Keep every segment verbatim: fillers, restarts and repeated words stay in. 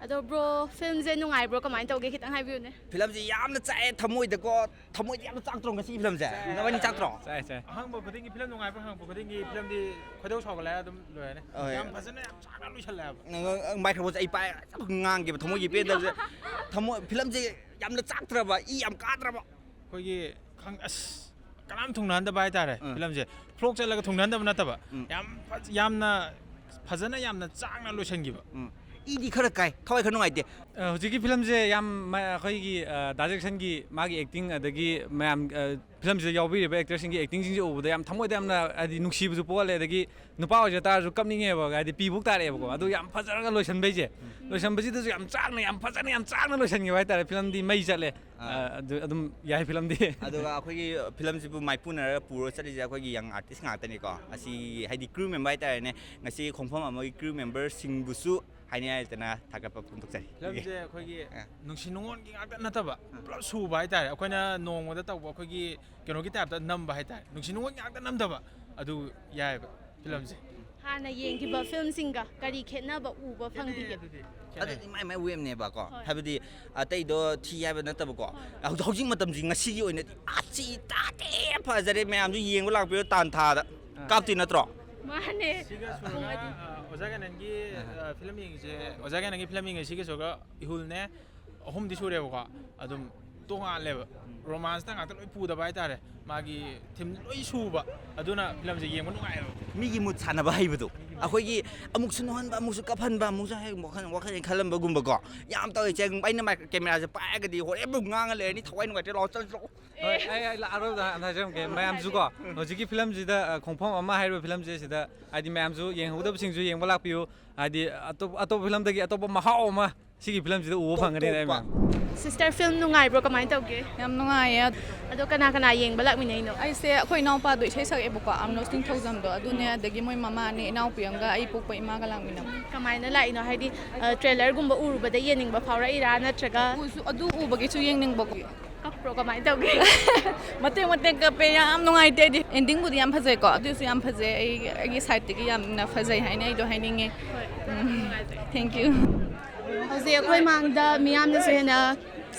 ꯑꯗꯣ ꯕ꯭ꯔꯣ, ꯐꯤꯂꯝꯁꯦ ꯅꯨꯡꯉꯥꯏꯕ꯭ꯔꯣ? ꯀꯃꯥꯏꯅ ꯇꯧꯒꯦ? ꯈꯤꯇꯪ ꯍꯥꯏꯕꯤꯌꯨꯅꯦ꯫ ꯐꯤꯂꯝꯁꯦ ꯌꯥꯝꯅ ꯆꯥꯛꯑꯦ ꯊꯃꯣꯏꯗꯀꯣ꯫ ꯊꯃꯣꯏꯗꯤ ꯌꯥꯝꯅ ꯆꯥꯛꯇ꯭ꯔꯣ ꯉꯁꯤ ꯐꯤꯂꯝꯁꯦ? ꯅꯕꯥꯅꯤ ꯆꯥꯛꯇ꯭ꯔꯣ? ꯆꯥꯏ, ꯆꯥꯏ꯫ ꯑꯍꯪꯕ ꯈꯨꯗꯤꯡꯒꯤ, ꯐꯤꯂꯝ ꯅꯨꯡꯉꯥꯏꯕ꯭ꯔꯥ ꯍꯪꯕ ꯈꯨꯗꯤꯡꯒꯤ ꯐꯤꯂꯝꯗꯤ ꯈꯣꯏꯗꯧ ꯁꯥꯎꯒꯠꯂꯦ ꯑꯗꯨꯝ ꯂꯣꯏꯔꯅꯤ꯫ ꯍꯣꯏ꯫ ꯌꯥꯝ ꯐꯖꯅ, ꯌꯥꯝ ꯆꯥꯛꯅ ꯂꯣꯏꯁꯜꯂꯦ ꯍꯥꯏꯕ꯫ ꯅꯪ, ꯅꯪ ꯃꯥꯏꯀ꯭ꯔꯣꯐꯣꯟꯁꯦ ꯑꯩ ꯄꯥꯏ ꯉꯥꯡꯒꯦꯕ, ꯊꯃꯣꯏꯒꯤ ꯄꯦꯟꯗꯕꯁꯦ꯫ ꯊꯃꯣꯏ, ꯐꯤꯂꯝꯁꯦ ꯌꯥꯝꯅ ꯆꯥꯛꯇ꯭ꯔꯕ, ꯏ ꯌꯥꯝ ꯀꯥꯗ꯭ꯔꯕ? ꯑꯩꯈꯣꯏꯒꯤ ꯈꯪ-, ꯑꯁ, ꯀꯅꯥꯝ ꯊꯨꯡꯅꯍꯟꯗꯕ ꯍꯥꯏꯇꯥꯔꯦ꯫ ꯎꯝ꯫ ꯐꯤꯂꯝꯁꯦ ꯐ꯭ꯂꯣꯞ ꯆꯠꯂꯒ ꯊꯨꯡꯅꯍꯟꯗꯕ ꯅꯠꯇꯕ, ꯎꯝ꯫ ꯌꯥꯝ ꯐꯖ-, ꯌꯥꯝꯅ ꯐꯖꯅ, ꯌꯥꯝꯅ ꯆꯥꯛꯅ ꯂꯣꯏꯁꯤꯟꯈꯤꯕ꯫ ꯎꯝ꯫ ꯏꯗꯤ ꯈꯔ ꯀꯥꯏ, ꯊꯋꯥꯏ ꯈꯔ ꯅꯨꯡꯉꯥꯏꯇꯦ꯫ ꯑ, ꯍꯧꯖꯤꯛꯀꯤ ꯐꯤꯂꯝꯁꯦ ꯌꯥꯝ ꯃ-, ꯑꯩꯈꯣꯏꯒꯤ, ꯑ, ꯗꯥ ꯖꯦꯛꯁꯟꯒꯤ ꯃꯥꯒꯤ ꯑꯦꯛꯇꯤꯡ, ꯑꯗꯒꯤ ꯃꯌꯥꯝ, ꯑ, ꯐꯤꯂꯝꯁꯤꯗ ꯌꯥꯎꯕꯤꯔꯤꯕ ꯑꯦꯛꯇꯔꯁꯤꯡꯒꯤ ꯑꯦꯛꯇꯤꯡꯁꯤꯡꯁꯦ ꯎꯕꯗ ꯌꯥꯝ ꯊꯃꯣꯏꯗ ꯌꯥꯝꯅ, ꯍꯥꯏꯗꯤ, ꯅꯨꯡꯁꯤꯕꯁꯨ ꯄꯣꯛꯍꯜꯂꯦ, ꯑꯗꯒꯤ ꯅꯨꯄꯥ ꯑꯣꯏꯖ ꯇꯥꯔꯁꯨ ꯀꯞꯅꯤꯡꯉꯦꯕ, ꯍꯥꯏꯗꯤ ꯄꯤꯕꯨꯛ ꯇꯥꯔꯛꯑꯦꯕꯀꯣ꯫ ꯑꯗꯨ ꯌꯥꯝ ꯐꯖꯔꯒ ꯂꯣꯏꯁꯟꯕꯩꯁꯦ, ꯂꯣꯏꯁꯟꯕꯁꯤꯗꯁꯨ ꯌꯥꯝ ꯆꯥꯛꯅ, ꯌꯥꯝ ꯐꯖꯅ, ꯌꯥꯝ ꯆꯥꯛꯅ ꯂꯣꯏꯁꯟꯈꯤꯕ ꯍꯥꯏꯇꯥꯔꯦ꯫ ꯐꯤꯂꯝꯗꯤ ꯃꯩ ꯆꯠꯂꯦ꯫ ꯑꯥ꯫ ꯑ, ꯑꯗꯨ ꯑꯗꯨꯝ ꯌꯥꯏ ꯐꯤꯂꯝꯗꯤ꯫ ꯑꯗꯨꯒ ꯑꯩꯈꯣꯏꯒꯤ ꯐꯤꯂꯝꯁꯤꯕꯨ ꯃꯥꯏꯄꯨꯅꯔꯒ ꯄꯨꯔꯒ ꯆꯠꯂꯤꯁꯦ ꯑꯩꯈꯣꯏꯒꯤ ꯌꯪ ꯑꯥꯔꯇꯤꯁ ꯉꯥꯛꯇꯅꯤꯀꯣ꯫ ꯑꯁꯤ ꯍꯥꯏꯗꯤ ꯀ꯭ꯔꯨ ꯃꯦꯝꯕꯔ ꯍꯥꯏꯇꯥꯔꯦꯅꯦ꯫ ꯉꯁꯤ ꯈꯣꯡꯐꯝ ꯑꯃꯒꯤ ꯀ꯭ꯔꯨ ꯃꯦꯝꯕꯔꯁꯤꯡꯕꯨꯁꯨ ꯍꯥꯏꯅꯤꯡꯉꯥꯏ ꯂꯩꯇꯅ ꯊꯥꯒꯠꯄ ꯐꯣꯡꯗꯣꯛꯆꯔꯤ꯫ ꯐꯤꯂꯝꯁꯦ ꯑꯩꯈꯣꯏꯒꯤ ꯑꯥ꯫ ꯅꯨꯡꯁꯤ ꯅꯨꯡꯉꯣꯟꯒꯤ ꯉꯥꯛꯇ ꯅꯠꯇꯕ, ꯑꯥ꯫ ꯄꯨꯂꯞ ꯁꯨꯕ ꯍꯥꯏꯇꯥꯔꯦ꯫ ꯑꯩꯈꯣꯏꯅ ꯅꯣꯡꯃꯗ ꯇꯧꯕ ꯑꯩꯈꯣꯏꯒꯤ ꯀꯩꯅꯣꯒꯤ ꯇꯥꯏꯞꯇ ꯅꯝꯕ ꯍꯥꯏꯇꯥꯔꯦ꯫ ꯅꯨꯡꯁꯤ ꯅꯨꯡꯉꯣꯟꯒꯤ ꯉꯥꯛꯇ ꯅꯝꯗꯕ, ꯑꯗꯨ ꯌꯥꯏꯑꯕ ꯐꯤꯂꯝꯁꯦ꯫ ꯍꯥꯟꯅ ꯌꯦꯡꯈꯤꯕ ꯐꯤꯂꯝꯁꯤꯡꯒ ꯀꯔꯤ ꯈꯦꯠꯅꯕ ꯎꯕ ꯐꯪꯈꯤꯒꯦ? ꯑꯗꯨꯗꯤ ꯈꯦꯠꯅꯩ꯫ ꯑꯗꯨꯗꯤ ꯃꯥꯏ ꯃꯥꯏ ꯋꯦꯞꯅꯦꯕꯀꯣ꯫ ꯍꯣꯏ꯫ ꯍꯥꯏꯕꯗꯤ ꯑꯇꯩꯗꯣ ꯊꯤ ꯍꯥꯏꯕ ꯅꯠꯇꯕꯀꯣ꯫ ꯍꯣꯏ, ꯍꯣꯏ꯫ ꯍꯧꯖꯤꯛ, ꯍꯧꯖꯤꯛ ꯃꯇꯝꯁꯤ ꯉꯁꯤꯒꯤ ꯑꯣꯏꯅꯗꯤ ꯑꯁꯤ ꯇꯥꯗꯦ, ꯐꯖꯔꯦ, ꯃꯌꯥꯝꯁꯨ ꯌꯦꯡꯕ ꯂꯥꯛꯄꯤꯌꯣ ꯇꯥꯟ ꯊꯥꯗ꯫ ꯑꯥ꯫ ꯀꯥꯞꯇꯣꯏ ꯅꯠꯇ꯭ꯔꯣ? ꯃꯥꯅꯦ꯫ ꯁꯤꯒ ꯁꯨꯔꯒ, ꯄꯨꯡ ꯑꯗꯤ- ꯑ, ꯑꯣꯖꯥ ꯒꯥꯏꯅꯟꯒꯤ, ꯑꯥ꯫ ꯑ, ꯐꯤꯂꯝ ꯌꯦꯡꯉꯤꯁꯦ, ꯑꯣꯖꯥ ꯒꯥꯏꯅꯟꯒꯤ ꯐꯤꯂꯝ ꯌꯦꯡꯉꯤꯁꯦ ꯁꯤꯒ ꯁꯨꯔꯒ ꯏꯍꯨꯜꯅꯦ, ꯑꯍꯨꯝꯗꯤ ꯁꯨꯔꯦꯕꯀꯣ꯫ ꯑꯗꯨꯝ ꯇꯣꯉꯥꯜꯂꯦꯕ꯫ ꯔꯣꯃꯥꯟꯁꯇ ꯉꯥꯛꯇ ꯂꯣꯏ ꯄꯨꯗꯕ ꯍꯥꯏꯇꯥꯔꯦ꯫ ꯃꯥꯒꯤ ꯊꯤꯝ ꯂꯣꯏ ꯁꯨꯕ꯫ ꯑꯗꯨꯅ ꯐꯤꯂꯝꯁꯦ ꯌꯦꯡꯕ ꯅꯨꯡꯉꯥꯏꯌꯦꯕ꯫ ꯃꯤꯒꯤ ꯃꯨꯠ ꯁꯥꯟꯅꯕ ꯍꯩꯕꯗꯣ꯫ ꯑꯩꯈꯣꯏꯒꯤ ꯑꯃꯨꯛꯁꯨ ꯅꯣꯛꯍꯟꯕ, ꯑꯃꯨꯛꯁꯨ ꯀꯞꯍꯟꯕ, ꯑꯃꯨꯛꯁꯨ ꯍꯦꯛ ꯋꯥꯈꯜ, ꯋꯥꯈꯜ ꯍꯦꯛ ꯈꯜꯍꯟꯕꯒꯨꯝꯕꯀꯣ꯫ ꯌꯥꯝ ꯇꯧꯋꯦ꯫ ꯆꯦ, ꯑꯩꯅ ꯃꯥꯏꯛ-, ꯀꯦꯃꯦꯔꯥꯁꯦ ꯄꯥꯏꯔꯒꯗꯤ ꯍꯣꯔꯦꯟ ꯑꯃꯨꯛ ꯉꯥꯡꯉ ꯂꯩꯔꯅꯤ, ꯊꯋꯥꯏ ꯅꯨꯡꯉꯥꯏꯇ꯭ꯔꯦ, ꯂꯥꯛꯑꯣ, ꯆꯠꯂꯁꯤ, ꯂꯥꯛꯑꯣ꯫ ꯍꯣꯏ, ꯑꯩ, ꯑꯩ ꯑꯔꯣꯏꯕꯗ ꯑꯝꯇ ꯍꯥꯏꯖꯔꯝꯒꯦ꯫ ꯃꯌꯥꯝꯁꯨꯀꯣ, ꯍꯧꯖꯤꯛꯀꯤ ꯐꯤꯂꯝꯁꯤꯗ, ꯑ, ꯈꯣꯡꯐꯝ ꯑꯃ ꯍꯥꯏꯔꯤꯕ ꯐꯤꯂꯝꯁꯦ, ꯁꯤꯗ ꯍꯥꯏꯗꯤ ꯃꯌꯥꯝꯁꯨ ꯌꯦꯡꯍꯧꯗꯕꯁꯤꯡꯁꯨ ꯌꯦꯡꯕ ꯂꯥꯛꯄꯤꯌꯨ꯫ ꯍꯥꯏꯗꯤ ꯑꯇꯣꯞ-, ꯑꯇꯣꯞꯄ ꯐꯤꯂꯝꯗꯒꯤ ꯑꯇꯣꯞꯄ ꯃꯍꯥꯎ ꯑꯃ ꯁꯤꯒꯤ ꯐꯤꯂꯝꯁꯤꯗ ꯎꯕ ꯐꯪꯒꯅꯤ, ꯇꯣꯞ ꯇꯣꯞꯄ꯫ ꯃꯌꯥꯝ꯫ ꯁꯤꯁꯇꯔ, ꯐꯤꯂꯝ ꯅꯨꯡꯉꯥꯏꯕ꯭ꯔꯣ? ꯀꯃꯥꯏꯅ ꯇꯧꯒꯦ? ꯌꯥꯝ ꯅꯨꯡꯉꯥꯏꯌꯦ꯫ ꯑꯗꯣ ꯀꯅꯥ ꯀꯅꯥ ꯌꯦꯡꯕ ꯂꯥꯛꯃꯤꯟꯅꯩꯅꯣ? ꯑꯩꯁꯦ ꯑꯩꯈꯣꯏ ꯏꯅꯥꯎꯄꯥꯗꯣ ꯏꯁꯩ ꯁꯛꯑꯦꯕꯀꯣ, ꯑꯥꯔꯝꯂꯣꯁ ꯅꯤꯡꯊꯧꯖꯝꯗꯣ, ꯑꯗꯨꯅꯦ, ꯑꯗꯒꯤ ꯃꯣꯏ ꯃꯃꯥꯅꯦ, ꯏꯅꯥꯎꯄꯤ ꯑꯃꯒ, ꯑꯩ ꯄꯣꯛꯄ ꯏꯃꯥꯒ ꯂꯥꯛꯃꯤꯟꯅꯕ꯫ ꯀꯃꯥꯏꯅ ꯂꯥꯛꯏꯅꯣ? ꯍꯥꯏꯗꯤ, ꯑ, ꯇ꯭ꯔꯦꯂꯔꯒꯨꯝꯕ ꯎꯔꯨꯕꯗ ꯌꯦꯡꯅꯤꯡꯕ ꯐꯥꯎꯔꯛꯏꯔꯥ, ꯅꯠꯇ꯭ꯔꯒ? ꯎꯁꯨ-, ꯑꯗꯨ ꯎꯕꯒꯤꯁꯨ ꯌꯦꯡꯅꯤꯡꯕꯀꯣ꯫ ꯀꯞꯄ꯭ꯔꯣ? ꯀꯃꯥꯏꯅ ꯇꯧꯒꯦ? ꯃꯇꯦꯛ ꯃꯇꯦꯛ ꯀꯞꯄꯦ, ꯌꯥꯝ ꯅꯨꯡꯉꯥꯏꯇꯦ ꯑꯩꯗꯤ꯫ ꯑꯦꯟꯗꯤꯡꯕꯨꯗꯤ ꯌꯥꯝ ꯐꯖꯩꯀꯣ, ꯑꯗꯨꯁꯨ ꯌꯥꯝ ꯐꯖꯩ꯫ ꯑꯩ, ꯑꯩꯒꯤ ꯁꯥꯏꯠꯇꯒꯤ ꯌꯥꯝꯅ ꯐꯖꯩ ꯍꯥꯏꯅ ꯑꯩꯗꯣ ꯍꯥꯏꯅꯤꯡꯉꯦ꯫ ꯍꯣꯏ, ꯎꯝ꯫ ꯅꯨꯡꯉꯥꯏꯖꯔꯦ꯫ Thank you꯫ ꯍꯧꯖꯤꯛ ꯑꯩꯈꯣꯏ ꯃꯥꯡꯗ ꯃꯤꯌꯥꯝꯅꯁꯨ ꯍꯦꯟꯅ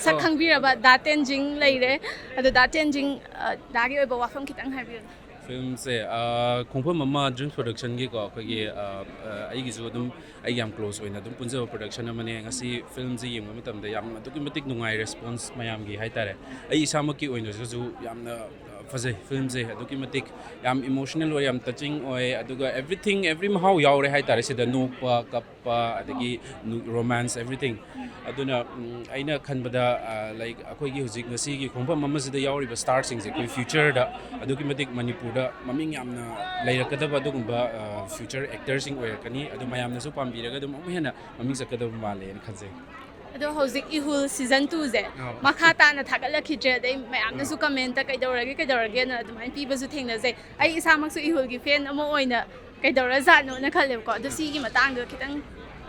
ꯁꯛ ꯑꯣ꯫ ꯈꯪꯕꯤꯔꯕ ꯗꯥ ꯇꯦꯟꯖꯤꯡ ꯂꯩꯔꯦ꯫ ꯑꯗꯣ ꯗꯥ ꯇꯦꯟꯖꯤꯡ, ꯑ, ꯗꯥꯒꯤ ꯑꯣꯏꯕ ꯋꯥꯐꯝ ꯈꯤꯇꯪ ꯍꯥꯏꯕꯤꯌꯨ꯫ ꯐꯤꯂꯝꯁꯦ, ꯑ, ꯈꯣꯡꯐꯝ ꯑꯃ ꯗ꯭ꯔꯤꯝꯁ ꯄ꯭ꯔꯣꯗꯛꯁꯟꯒꯤꯀꯣ, ꯑꯩꯈꯣꯏꯒꯤ, ꯑ, ꯑ, ꯑꯩꯒꯤꯁꯨ ꯑꯗꯨꯝ ꯑꯩꯒꯤ ꯌꯥꯝ ꯀ꯭ꯂꯣꯁ ꯑꯣꯏꯅ ꯑꯗꯨꯝ ꯄꯨꯟꯖꯕ ꯄ꯭ꯔꯣꯗꯛꯁꯟ ꯑꯃꯅꯦ꯫ ꯉꯁꯤ ꯐꯤꯂꯝꯁꯦ ꯌꯦꯡꯕ ꯃꯇꯝꯗ ꯌꯥꯝ ꯑꯗꯨꯛꯀꯤ ꯃꯇꯤꯛ ꯅꯨꯡꯉꯥꯏ ꯔꯦꯁꯄꯣꯟꯁ ꯃꯌꯥꯝꯒꯤ ꯍꯥꯏꯇꯥꯔꯦ꯫ ꯑꯩ ꯏꯁꯥꯃꯛꯀꯤ ꯑꯣꯏꯅꯁꯨ ꯌꯥꯝꯅ, ꯑ, ꯐꯖꯩ ꯐꯤꯂꯝꯁꯦ꯫ ꯑꯗꯨꯛꯀꯤ ꯃꯇꯤꯛ ꯌꯥꯝ ꯏꯃꯣꯁꯅꯦꯜ ꯑꯣꯏ, ꯌꯥꯝ ꯇꯆꯤꯡ ꯑꯣꯏ, ꯑꯗꯨꯒ ꯑꯦꯚ꯭ꯔꯤꯊꯤꯡ, ꯑꯦꯚ꯭ꯔꯤ ꯃꯍꯥꯎ ꯌꯥꯎꯔꯦ ꯍꯥꯏꯇꯥꯔꯦ ꯁꯤꯗ꯫ ꯅꯣꯛꯄ, ꯀꯞꯄ, ꯑꯗꯒꯤ ꯔꯣꯃꯥꯟꯁ, ꯑꯦꯚ꯭ꯔꯤꯊꯤꯡ꯫ ꯑꯗꯨꯅ, ꯎꯝ, ꯑꯩꯅ ꯈꯟꯕꯗ, ꯑ, ꯂꯥꯏꯛ, ꯑꯩꯈꯣꯏꯒꯤ ꯍꯧꯖꯤꯛ ꯉꯁꯤꯒꯤ ꯈꯣꯡꯐꯝ ꯑꯃꯁꯤꯗ ꯌꯥꯎꯔꯤꯕ ꯁ꯭ꯇꯥꯔꯁꯤꯡꯁꯦ ꯑꯩꯈꯣꯏ ꯐ꯭ꯌꯨꯆꯔꯗ ꯑꯗꯨꯛꯀꯤ ꯃꯇꯤꯛ ꯃꯅꯤꯄꯨꯔꯗ ꯃꯃꯤꯡ ꯌꯥꯝꯅ ꯂꯩꯔꯛꯀꯗꯕ ꯑꯗꯨꯒꯨꯝꯕ, ꯑ, ꯐ꯭ꯌꯨꯆꯔ ꯑꯦꯛꯇꯔꯁꯤꯡ ꯑꯣꯏꯔꯛꯀꯅꯤ꯫ ꯑꯗꯨ ꯃꯌꯥꯝꯅꯁꯨ ꯄꯥꯝꯕꯤꯔꯒ ꯑꯗꯨꯝ ꯑꯃꯨꯛ ꯍꯦꯟꯅ ꯃꯃꯤꯡ ꯆꯠꯀꯗꯕ ꯃꯥꯜꯂꯦꯅ ꯈꯟꯖꯩ꯫ ꯑꯗꯣ ꯍꯧꯖꯤꯛ ꯏꯍꯨꯜ ꯁꯤꯖꯟ ꯇꯨꯁꯦ ꯑꯧ꯫ ꯃꯈꯥ ꯇꯥꯅ ꯊꯥꯒꯠꯂꯛꯈꯤꯗ꯭ꯔꯦ, ꯑꯗꯩ ꯃꯌꯥꯝꯅꯁꯨ ꯑꯥ꯫ ꯀꯃꯦꯟꯇ "ꯀꯩꯗꯧꯔꯒꯦ, ꯀꯩꯗꯧꯔꯒꯦꯅ?" ꯑꯗꯨꯃꯥꯏꯅ ꯄꯤꯕꯁꯨ ꯊꯦꯡꯅꯖꯩ꯫ ꯑꯩ ꯏꯁꯥꯃꯛꯁꯨ ꯏꯍꯨꯜꯒꯤ ꯐꯦꯟ ꯑꯃ ꯑꯣꯏꯅ ꯀꯩꯗꯧꯔꯖꯥꯠꯅꯣꯅ ꯈꯜꯂꯦꯕꯀꯣ꯫ ꯑꯗꯣ ꯁꯤꯒꯤ ꯃꯇꯥꯡꯗ ꯈꯤꯇꯪ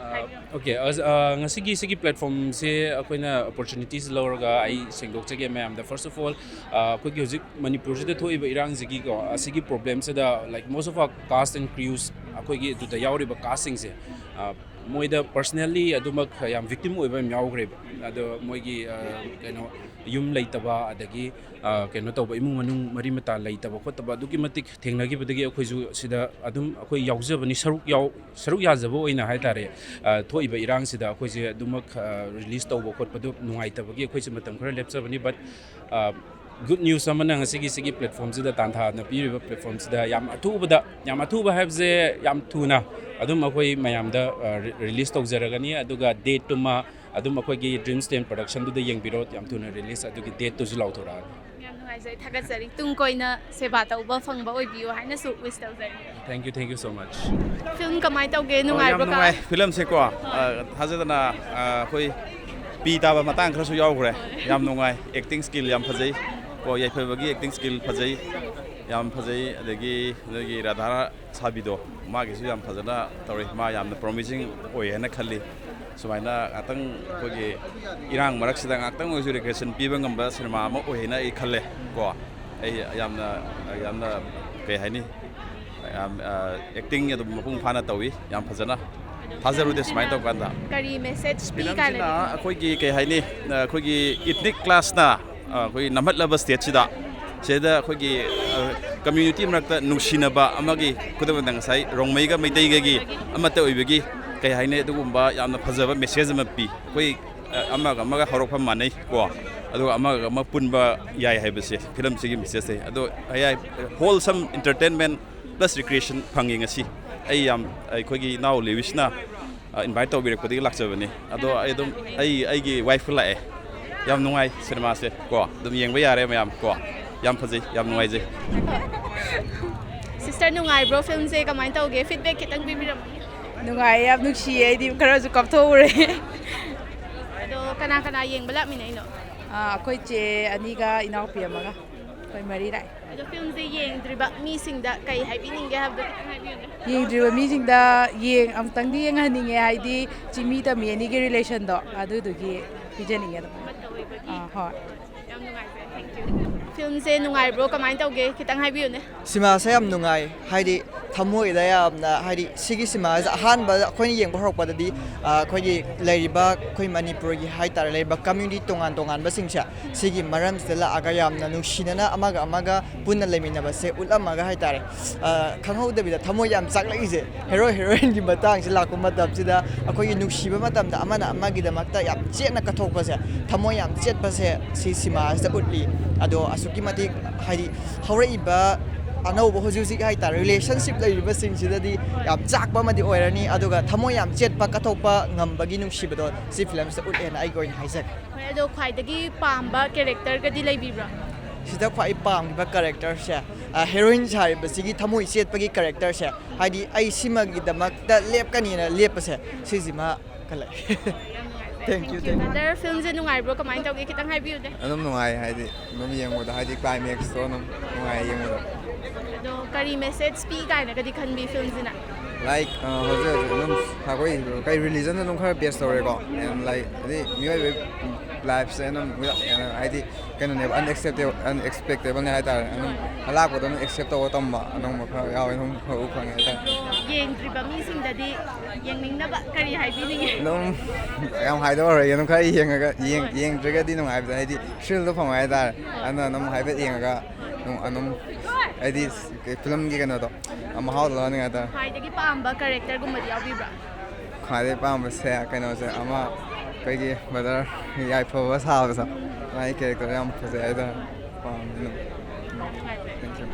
ꯑꯥ, ꯍꯥꯏꯕꯤꯌꯨ꯫ ꯑꯣꯀꯦ, ꯑꯁ, ꯑꯥ, ꯉꯁꯤꯒꯤ ꯁꯤꯒꯤ ꯄ꯭ꯂꯦꯠꯐꯣꯝꯁꯦ ꯑꯩꯈꯣꯏꯅ ꯑꯣꯄꯣꯔꯆꯨꯅꯤꯇꯤꯁ ꯂꯧꯔꯒ ꯑꯩ ꯁꯦꯡꯗꯣꯛꯆꯒꯦ ꯃꯌꯥꯝꯗ꯫ ꯐꯥꯔꯁ ꯑꯣꯐ ꯑꯣꯜ, ꯑꯥ, ꯑꯩꯈꯣꯏꯒꯤ ꯍꯧꯖꯤꯛ ꯃꯅꯤꯄꯨꯔꯁꯤꯗ ꯊꯣꯛꯏꯕ ꯏꯔꯥꯡꯁꯤꯒꯤꯀꯣ, ꯑꯁꯤꯒꯤ ꯄ꯭ꯔꯣꯕ꯭ꯂꯦꯝꯁꯤꯗ, like, most of our cast and crews, ꯑꯩꯈꯣꯏꯒꯤ ꯑꯗꯨꯗ ꯌꯥꯎꯔꯤꯕ ꯀꯥꯁꯁꯤꯡꯁꯦ, ꯑꯥ, ꯃꯣꯏꯗ ꯄꯔꯁꯅꯦꯜꯂꯤ ꯑꯗꯨꯃꯛ ꯌꯥꯝ ꯚꯤꯛꯇꯤꯝ ꯑꯣꯏꯕ ꯌꯥꯝ ꯌꯥꯎꯈ꯭ꯔꯦꯕ꯫ ꯑꯗꯣ ꯃꯣꯏꯒꯤ, ꯑ, ꯀꯩꯅꯣ, ꯌꯨꯝ ꯂꯩꯇꯕ, ꯑꯗꯒꯤ, ꯑ, ꯀꯩꯅꯣ ꯇꯧꯕ, ꯏꯃꯨꯡ ꯃꯅꯨꯡ ꯃꯔꯤ ꯃꯇꯥ ꯂꯩꯇꯕ ꯈꯣꯠꯇꯕ ꯑꯗꯨꯛꯀꯤ ꯃꯇꯤꯛ ꯊꯦꯡꯅꯈꯤꯕꯗꯒꯤ ꯑꯩꯈꯣꯏꯁꯨ ꯁꯤꯗ ꯑꯗꯨꯝ ꯑꯩꯈꯣꯏ ꯌꯥꯎꯖꯕꯅꯤ, ꯁꯔꯨꯛ ꯌꯥꯎ-, ꯁꯔꯨꯛ ꯌꯥꯖꯕ ꯑꯣꯏꯅ ꯍꯥꯏꯇꯥꯔꯦ꯫ ꯑ, ꯊꯣꯛꯏꯕ ꯏꯔꯥꯡꯁꯤꯗ ꯑꯩꯈꯣꯏꯁꯦ ꯑꯗꯨꯃꯛ, ꯑ, ꯔꯤꯂꯤꯁ ꯇꯧꯕ ꯈꯣꯠꯄꯗꯨ ꯅꯨꯡꯉꯥꯏꯇꯕꯒꯤ ꯑꯩꯈꯣꯏꯁꯦ ꯃꯇꯝ ꯈꯔ ꯂꯦꯞꯆꯕꯅꯤ꯫ But, ꯑ, ꯒꯨꯗ ꯅ꯭ꯌꯨꯁ ꯑꯃꯅ ꯉꯁꯤꯒꯤ ꯁꯤꯒꯤ ꯄ꯭ꯂꯦꯠꯐꯣꯝꯁꯤꯗ, ꯇꯥꯟꯊꯥꯅ ꯄꯤꯔꯤꯕ ꯄ꯭ꯂꯦꯠꯐꯣꯝꯁꯤꯗ ꯌꯥꯝ ꯑꯊꯨꯕꯗ, ꯌꯥꯝ ꯑꯊꯨꯕ ꯍꯥꯏꯕꯁꯦ ꯌꯥꯝ ꯊꯨꯅ ꯑꯗꯨꯝ ꯑꯩꯈꯣꯏ ꯃꯌꯥꯝꯗ, ꯑ, ꯔꯤ-, ꯔꯤꯂꯤꯁ ꯇꯧꯖꯔꯒꯅꯤ꯫ ꯑꯗꯨꯒ ꯗꯦꯠꯇꯨꯃ ꯑꯗꯨꯝ ꯑꯩꯈꯣꯏꯒꯤ ꯗ꯭ꯔꯤꯝꯁ ꯇꯦꯟ ꯄ꯭ꯔꯗꯛꯁꯟꯗꯨꯗ ꯌꯦꯡꯕꯤꯔꯣ, ꯌꯥꯝ ꯊꯨꯅ ꯔꯤꯂꯤꯁ ꯑꯗꯨꯒꯤ ꯗꯦꯠꯇꯨꯁꯨ ꯂꯥꯎꯊꯣꯔꯛꯑꯅꯤ꯫ ꯌꯥꯝ ꯅꯨꯡꯉꯥꯏꯖꯩ, ꯊꯥꯒꯠꯆꯔꯤ꯫ ꯇꯨꯡ ꯀꯣꯏꯅ ꯁꯦꯕꯥ ꯇꯧꯕ ꯐꯪꯕ ꯑꯣꯏꯕꯤꯌꯨ ꯍꯥꯏꯅꯁꯨ ꯋꯤꯁ ꯇꯧꯖꯔꯤ꯫ Thank you, thank you so much. Film ꯀꯃꯥꯏꯅ ꯇꯧꯒꯦ? ꯑꯣ, ꯌꯥꯝ ꯅꯨꯡꯉꯥꯏꯕ꯭ꯔꯣ, ꯀꯥ? ꯅꯨꯡꯉꯥꯏ꯫ ꯐꯤꯂꯝꯁꯦꯀꯣ, ꯑ, ꯊꯥꯖꯗꯅ, ꯑ, ꯑꯩꯈꯣꯏ ꯄꯤ ꯇꯥꯕ ꯃꯇꯥꯡ ꯈꯔꯁꯨ ꯌꯥꯎꯈ꯭ꯔꯦ꯫ ꯌꯥꯝ ꯅꯨꯡꯉꯥꯏ꯫ ꯑꯦꯛꯇꯤꯡ ꯁ꯭ꯀꯤꯜ ꯌꯥꯝ ꯐꯖꯩ꯫ ꯀꯣ, ꯌꯥꯏꯐꯕꯒꯤ ꯑꯦꯛꯇꯤꯡ ꯁ꯭ꯀꯤꯜ ꯐꯖꯩ, ꯌꯥꯝ ꯐꯖꯩ꯫ ꯑꯗꯒꯤ ꯅꯣꯏꯒꯤ ꯔꯥꯙꯥ ꯁꯥꯕꯤꯗꯣ, ꯃꯥꯒꯤꯁꯨ ꯌꯥꯝ ꯐꯖꯅ ꯇꯧꯔꯤ꯫ ꯃꯥ ꯌꯥꯝꯅ ꯄ꯭ꯔꯣꯃꯤꯁꯤꯡ ꯑꯣꯏ ꯍꯥꯏꯅ ꯈꯜꯂꯤ꯫ ꯁꯨꯃꯥꯏꯅ ꯉꯥꯛꯇꯪ ꯑꯩꯈꯣꯏꯒꯤ ꯏꯔꯥꯡ ꯃꯔꯛꯁꯤꯗ ꯉꯥꯛꯇꯪ ꯑꯣꯏꯔꯁꯨ ꯔꯤꯀ꯭ꯔꯦꯁꯟ ꯄꯤꯕ ꯉꯝꯕ ꯁꯤꯅꯦꯃꯥ ꯑꯃ ꯑꯣꯏ ꯍꯥꯏꯅ ꯑꯩ ꯈꯜꯂꯦ꯫ ꯀꯣ, ꯑꯩ ꯌꯥꯝꯅ, ꯌꯥꯝꯅ, ꯀꯩ ꯍꯥꯏꯅꯤ, ꯌꯥꯝ, ꯑ, ꯑꯦꯛꯇꯤꯡ ꯑꯗꯨꯝ ꯃꯄꯨꯡ ꯐꯥꯅ ꯇꯧꯏ, ꯌꯥꯝ ꯐꯖꯅ꯫ ꯊꯥꯖꯔꯨꯗꯦ ꯁꯨꯃꯥꯏꯅ ꯇꯧ ꯀꯥꯟꯗ꯫ ꯀꯔꯤ ꯃꯦꯁꯦꯖ ꯄꯤ ꯐꯤꯂꯝꯁꯤꯅ ꯀꯥꯏꯅꯗꯤ ꯈꯟꯕꯤ? ꯑꯩꯈꯣꯏꯒꯤ ꯀꯩ ꯍꯥꯏꯅꯤ, ꯑꯩꯈꯣꯏꯒꯤ ꯏꯊꯅꯤꯛ ꯀ꯭ꯂꯥꯁꯅ ꯑꯩꯈꯣꯏ ꯅꯝꯍꯠꯂꯕ ꯁ꯭ꯇꯦꯠꯁꯤꯗ, ꯁꯤꯗ ꯑꯩꯈꯣꯏꯒꯤ ꯀꯝꯃ꯭ꯌꯨꯅꯤꯇꯤ ꯃꯔꯛꯇ ꯅꯨꯡꯁꯤꯅꯕ ꯑꯃꯒꯤ, ꯈꯨꯗꯝ ꯑꯣꯏꯅ ꯉꯁꯥꯏ ꯔꯣꯡꯃꯩꯒ ꯃꯩꯇꯩꯒꯒꯤ ꯑꯃꯠꯇ ꯑꯣꯏꯕꯒꯤ ꯀꯩ ꯍꯥꯏꯅꯤ, ꯑꯗꯨꯒꯨꯝꯕ ꯌꯥꯝꯅ ꯐꯖꯕ ꯃꯦꯁꯦꯖ ꯑꯃ ꯄꯤ꯫ ꯑꯩꯈꯣꯏ ꯑꯃꯒ ꯑꯃꯒ ꯍꯧꯔꯛꯐꯝ ꯃꯥꯟꯅꯩ ꯀꯣ, ꯑꯗꯨꯒ ꯑꯃꯒ ꯑꯃ ꯄꯨꯟꯕ ꯌꯥꯏ ꯍꯥꯏꯕꯁꯦ ꯐꯤꯂꯝꯁꯤꯒꯤ ꯃꯦꯁꯦꯖꯁꯦ꯫ ꯑꯗꯣ ꯑꯌꯥꯏ wholesome entertainment plus recreation ꯐꯪꯉꯤ ꯉꯁꯤ꯫ ꯑꯩ ꯌꯥꯝ, ꯑꯩꯈꯣꯏꯒꯤ ꯏꯅꯥꯎ ꯂꯦꯋꯤꯁꯅ ꯏꯟꯚꯥꯏꯠ ꯇꯧꯕꯤꯔꯛꯄꯗꯒꯤ ꯂꯥꯛꯆꯕꯅꯤ꯫ ꯑꯗꯣ ꯑꯩ ꯑꯗꯨꯝ, ꯑꯩ ꯑꯩꯒꯤ ꯋꯥꯏꯐꯀ ꯂꯥꯛꯑꯦ꯫ ꯌꯥꯝ ꯅꯨꯡꯉꯥꯏ ꯁꯤꯅꯦꯃꯥꯁꯦ ꯀꯣ, ꯑꯗꯨꯝ ꯌꯦꯡꯕ ꯌꯥꯔꯦ ꯃꯌꯥꯝ ꯀꯣ꯫ ꯌꯥꯝ ꯐꯖꯩ, ꯌꯥꯝ ꯅꯨꯡꯉꯥꯏꯖꯩ꯫ ꯁꯤꯁꯇꯔ, ꯅꯨꯡꯉꯥꯏꯕ꯭ꯔꯣ ꯐꯤꯂꯝꯁꯦ? ꯀꯃꯥꯏꯅ ꯇꯧꯒꯦ? ꯐꯤꯗꯕꯦꯛ ꯈꯤꯇꯪ ꯄꯤꯕꯤꯔꯝꯃꯨ꯫ ꯅꯨꯡꯉꯥꯏꯌꯦ, ꯌꯥꯝ ꯅꯨꯡꯁꯤꯌꯦ, ꯑꯩꯗꯤ ꯈꯔꯁꯨ ꯀꯞꯊꯣꯛꯎꯔꯦ꯫ ꯑꯗꯣ ꯀꯅꯥ ꯀꯅꯥ ꯌꯦꯡꯕ ꯂꯥꯛꯃꯤꯟꯅꯩꯅꯣ? ꯑꯥ, ꯑꯩꯈꯣꯏ ꯆꯦ ꯑꯅꯤꯒ ꯏꯅꯥꯎꯄꯤ ꯑꯃꯒ, ꯑꯩꯈꯣꯏ ꯃꯔꯤ ꯂꯥꯛꯑꯦ꯫ ꯑꯗꯣ ꯐꯤꯂꯝꯁꯦ ꯌꯦꯡꯗ꯭ꯔꯤꯕ ꯃꯤꯁꯤꯡꯗ ꯀꯩ ꯍꯥꯏꯕꯤꯅꯤꯡꯒꯦ ꯍꯥꯏꯕꯗꯣ ꯈꯤꯇꯪ ꯍꯥꯏꯕꯤꯌꯨꯅꯦ꯫ ꯌꯦꯡꯗ꯭ꯔꯤꯕ ꯃꯤꯁꯤꯡꯗ ꯌꯦꯡ ꯑꯃꯨꯛꯇꯪꯗꯤ ꯌꯦꯡꯍꯟꯅꯤꯡꯉꯦ, ꯍꯥꯏꯗꯤ ꯆꯤꯃꯤ ꯇꯝꯃꯤ ꯑꯅꯤꯒꯤ ꯔꯤꯂꯦꯁꯟꯗꯣ ꯑꯗꯨꯗꯨꯒꯤ ꯄꯤꯖꯅꯤꯡꯉꯦ ꯑꯗꯨꯝ꯫ ꯑꯃꯠꯇ ꯑꯣꯏꯕꯒꯤ ꯑꯥ, ꯍꯣꯏ꯫ ꯌꯥꯝ ꯅꯨꯡꯉꯥꯏꯖꯔꯦ꯫ Thank you꯫ ꯐꯤꯂꯝꯁꯦ ꯅꯨꯡꯉꯥꯏꯕ꯭ꯔꯣ? ꯀꯃꯥꯏꯅ ꯇꯧꯒꯦ? ꯈꯤꯇꯪ ꯍꯥꯏꯕꯤꯌꯨꯅꯦ꯫ ꯁꯤꯃꯥꯁꯦ ꯌꯥꯝ ꯅꯨꯡꯉꯥꯏ, ꯍꯥꯏꯗꯤ ꯊꯃꯣꯏꯗ ꯌꯥꯝꯅ, ꯍꯥꯏꯗꯤ ꯁꯤꯒꯤ ꯁꯤꯃꯥꯁꯦ ꯑꯍꯥꯟꯕ ꯑꯩꯈꯣꯏꯅ ꯌꯦꯡꯕ ꯍꯧꯔꯛꯄꯗꯗꯤ, ꯑ, ꯑꯩꯈꯣꯏꯒꯤ ꯂꯩꯔꯤꯕ ꯑꯩꯈꯣꯏ ꯃꯅꯤꯄꯨꯔꯒꯤ ꯍꯥꯏ ꯇꯥꯔꯦ, ꯂꯩꯔꯤꯕ ꯀꯝꯃ꯭ꯌꯨꯅꯤꯇꯤ ꯇꯣꯉꯥꯟ ꯇꯣꯉꯥꯟꯕꯁꯤꯡꯁꯦ ꯁꯤꯒꯤ ꯃꯔꯝꯁꯤꯗ ꯂꯥꯛꯑꯒ ꯌꯥꯝꯅ ꯅꯨꯡꯁꯤꯅꯅ ꯑꯃꯒ ꯑꯃꯒ ꯄꯨꯟꯅ ꯂꯩꯃꯤꯟꯅꯕꯁꯦ ꯎꯠꯂꯝꯃꯒ ꯍꯥꯏ ꯇꯥꯔꯦ, ꯑ, ꯈꯪꯍꯧꯗꯕꯤꯗ ꯊꯃꯣꯏ ꯌꯥꯝ ꯆꯥꯛꯂꯛꯏꯁꯦ ꯍꯦꯔꯣ ꯍꯦꯔꯣꯏꯟꯒꯤ ꯃꯇꯥꯡꯁꯦ ꯂꯥꯛꯄ ꯃꯇꯝꯁꯤꯗ, ꯑꯩꯈꯣꯏꯒꯤ ꯅꯨꯡꯁꯤꯕ ꯃꯇꯝꯗ ꯑꯃꯅ ꯑꯃꯒꯤꯗꯃꯛꯇ ꯌꯥꯝ ꯆꯦꯠꯅ ꯀꯠꯊꯣꯛꯄꯁꯦ, ꯊꯃꯣꯏ ꯌꯥꯝ ꯆꯦꯠꯄꯁꯦ ꯁꯤ ꯁꯤꯃꯥꯁꯤꯗ ꯎꯠꯂꯤ꯫ ꯑꯗꯣ ꯑꯁꯨꯛꯀꯤ ꯃꯇꯤꯛ, ꯍꯥꯏꯗꯤ, ꯍꯧꯔꯛꯏꯕ ꯑꯅꯧꯕ ꯍꯧꯖꯤꯛ ꯍꯧꯖꯤꯛ ꯍꯥꯏꯇꯥꯔꯦ, ꯔꯤꯂꯦꯁꯟꯁꯤꯞ ꯂꯩꯔꯤꯕꯁꯤꯡꯁꯤꯗꯗꯤ ꯌꯥꯝ ꯆꯥꯛꯄ ꯑꯃꯗꯤ ꯑꯣꯏꯔꯅꯤ, ꯑꯗꯨꯒ ꯊꯃꯣꯏ ꯌꯥꯝ ꯆꯦꯠꯄ, ꯀꯠꯊꯣꯛꯄ ꯉꯝꯕꯒꯤ ꯅꯨꯡꯁꯤꯕꯗꯣ ꯁꯤ ꯐꯤꯂꯝꯁꯤꯗ ꯎꯠꯂꯦꯅ ꯑꯩꯒꯤ ꯑꯣꯏꯅ ꯍꯥꯏꯖꯒꯦ꯫ ꯍꯣꯏ, ꯑꯗꯣ ꯈ꯭ꯋꯥꯏꯗꯒꯤ ꯄꯥꯝꯕ ꯀꯦꯔꯦꯛꯇꯔꯒꯗꯤ ꯂꯩꯕꯤꯕ꯭ꯔꯣ? ꯁꯤꯗ ꯈ꯭ꯋꯥꯏ ꯄꯥꯝꯈꯤꯕ ꯀꯦꯔꯦꯛꯇꯔꯁꯦ, ꯑ, ꯍꯦꯔꯣꯏꯟ ꯁꯥꯔꯤꯕꯁꯤꯒꯤ ꯊꯃꯣꯏ ꯆꯦꯠꯄꯒꯤ ꯀꯦꯔꯦꯛꯇꯔꯁꯦ, ꯍꯥꯏꯗꯤ ꯑꯩ ꯁꯤꯃꯒꯤꯗꯃꯛꯇ ꯂꯦꯞꯀꯅꯤꯅ ꯂꯦꯞꯄꯁꯦ, ꯁꯤꯁꯤꯃ ꯈꯜꯂꯦ꯫ Thank you, thank you. Brother, ꯐꯤꯂꯝꯁꯦ ꯅꯨꯡꯉꯥꯏꯕ꯭ꯔꯣ? ꯀꯃꯥꯏꯅ ꯇꯧꯒꯦ? ꯈꯤꯇꯪ ꯍꯥꯏꯕꯤꯌꯨꯅꯦ꯫ ꯑꯗꯨꯝ ꯅꯨꯡꯉꯥꯏ, ꯍꯥꯏꯗꯤ ꯑꯗꯨꯝ ꯌꯦꯡꯕꯗ, ꯍꯥꯏꯗꯤ ꯀ꯭ꯂꯥꯏꯃꯦꯛꯁꯇꯣ ꯑꯗꯨꯝ ꯅꯨꯡꯉꯥꯏ ꯌꯦꯡꯕꯗ꯫ ꯑꯗꯣ ꯀꯔꯤ ꯃꯦꯁꯦꯖ ꯄꯤ ꯀꯥꯏꯅꯒꯗꯤ ꯈꯟꯕꯤ ꯐꯤꯂꯝꯁꯤꯅ? Like, uh, ꯍꯧꯖꯤꯛ ꯍꯧꯖꯤꯛ ꯑꯗꯨꯝ ꯑꯩꯈꯣꯏ ꯀꯩ religion ꯑꯗꯨꯝ ꯈꯔ base ꯇꯧꯔꯦꯀꯣ꯫ And, like, ꯍꯥꯏꯗꯤ ꯃꯤꯑꯣꯏꯕꯒꯤ lifeꯁꯦ ꯑꯗꯨꯝ ꯀꯩꯅꯣ ꯍꯥꯏꯗꯤ ꯀꯩꯅꯣꯅꯦꯕ, unacceptable, unacceptableꯅꯦ ꯍꯥꯏꯇꯥꯔꯦ꯫ ꯑꯗꯨꯝ ꯑꯂꯥꯛꯄꯗꯣ ꯑꯗꯨꯝ accept ꯇꯧꯕ ꯇꯝꯕ ꯑꯗꯨꯝꯕ ꯈꯔ ꯌꯥꯎꯋꯦ, ꯑꯗꯨꯝ ꯈꯔ ꯎ ꯐꯪꯉꯦ ꯍꯥꯏꯇꯥꯔꯦ꯫ ꯌꯦꯡꯗ꯭ꯔꯤꯕ ꯃꯤꯁꯤꯡꯗꯗꯤ ꯌꯦꯡꯅꯤꯡꯅꯕ ꯀꯔꯤ ꯍꯥꯏꯕꯤꯅꯤꯡꯉꯤ? ꯑꯗꯨꯝ ꯌꯥꯝ ꯍꯥꯏꯗꯣꯛꯑꯔꯣꯏꯒꯦ, ꯑꯗꯨꯝ ꯈꯔ ꯌꯦꯡꯉꯒ ꯌꯦꯡ- ꯌꯦꯡꯗ꯭ꯔꯒꯗꯤ ꯅꯨꯡꯉꯥꯏꯕꯗ ꯍꯥꯏꯗꯤ thrill ꯗꯣ ꯐꯪꯉꯣꯏ ꯍꯥꯏꯇꯥꯔꯦ꯫ ꯑꯗꯨꯅ ꯑꯗꯨꯝ ꯍꯥꯏꯐꯦꯠ ꯌꯦꯡꯉꯒ ꯑꯗꯨꯝ ꯑꯗꯨꯝ ꯍꯥꯏꯗꯤ filmꯒꯤ ꯀꯩꯅꯣꯗꯣ ꯃꯍꯥꯎꯗꯣ ꯂꯧꯍꯟꯅꯤꯡꯉꯦ ꯍꯥꯏꯇꯥꯔꯦ꯫ ꯈ꯭ꯋꯥꯏꯗꯒꯤ ꯄꯥꯝꯕ characterꯒꯨꯝꯕꯗꯤ ꯌꯥꯎꯕꯤꯕ꯭ꯔꯥ? ꯈ꯭ꯋꯥꯏꯗꯒꯤ ꯄꯥꯝꯕꯁꯦ ꯀꯩꯅꯣꯁꯦ, ꯑꯃ ꯑꯩꯈꯣꯏꯒꯤ brother ꯌꯥꯏꯐꯕ ꯁꯥꯕꯗꯣ, ꯃꯥꯒꯤ character ꯌꯥꯝ ꯐꯖꯩ ꯍꯥꯏꯇꯥꯔꯦ꯫ ꯄꯥꯝꯃꯦ ꯑꯗꯨꯝ꯫ Thank you꯫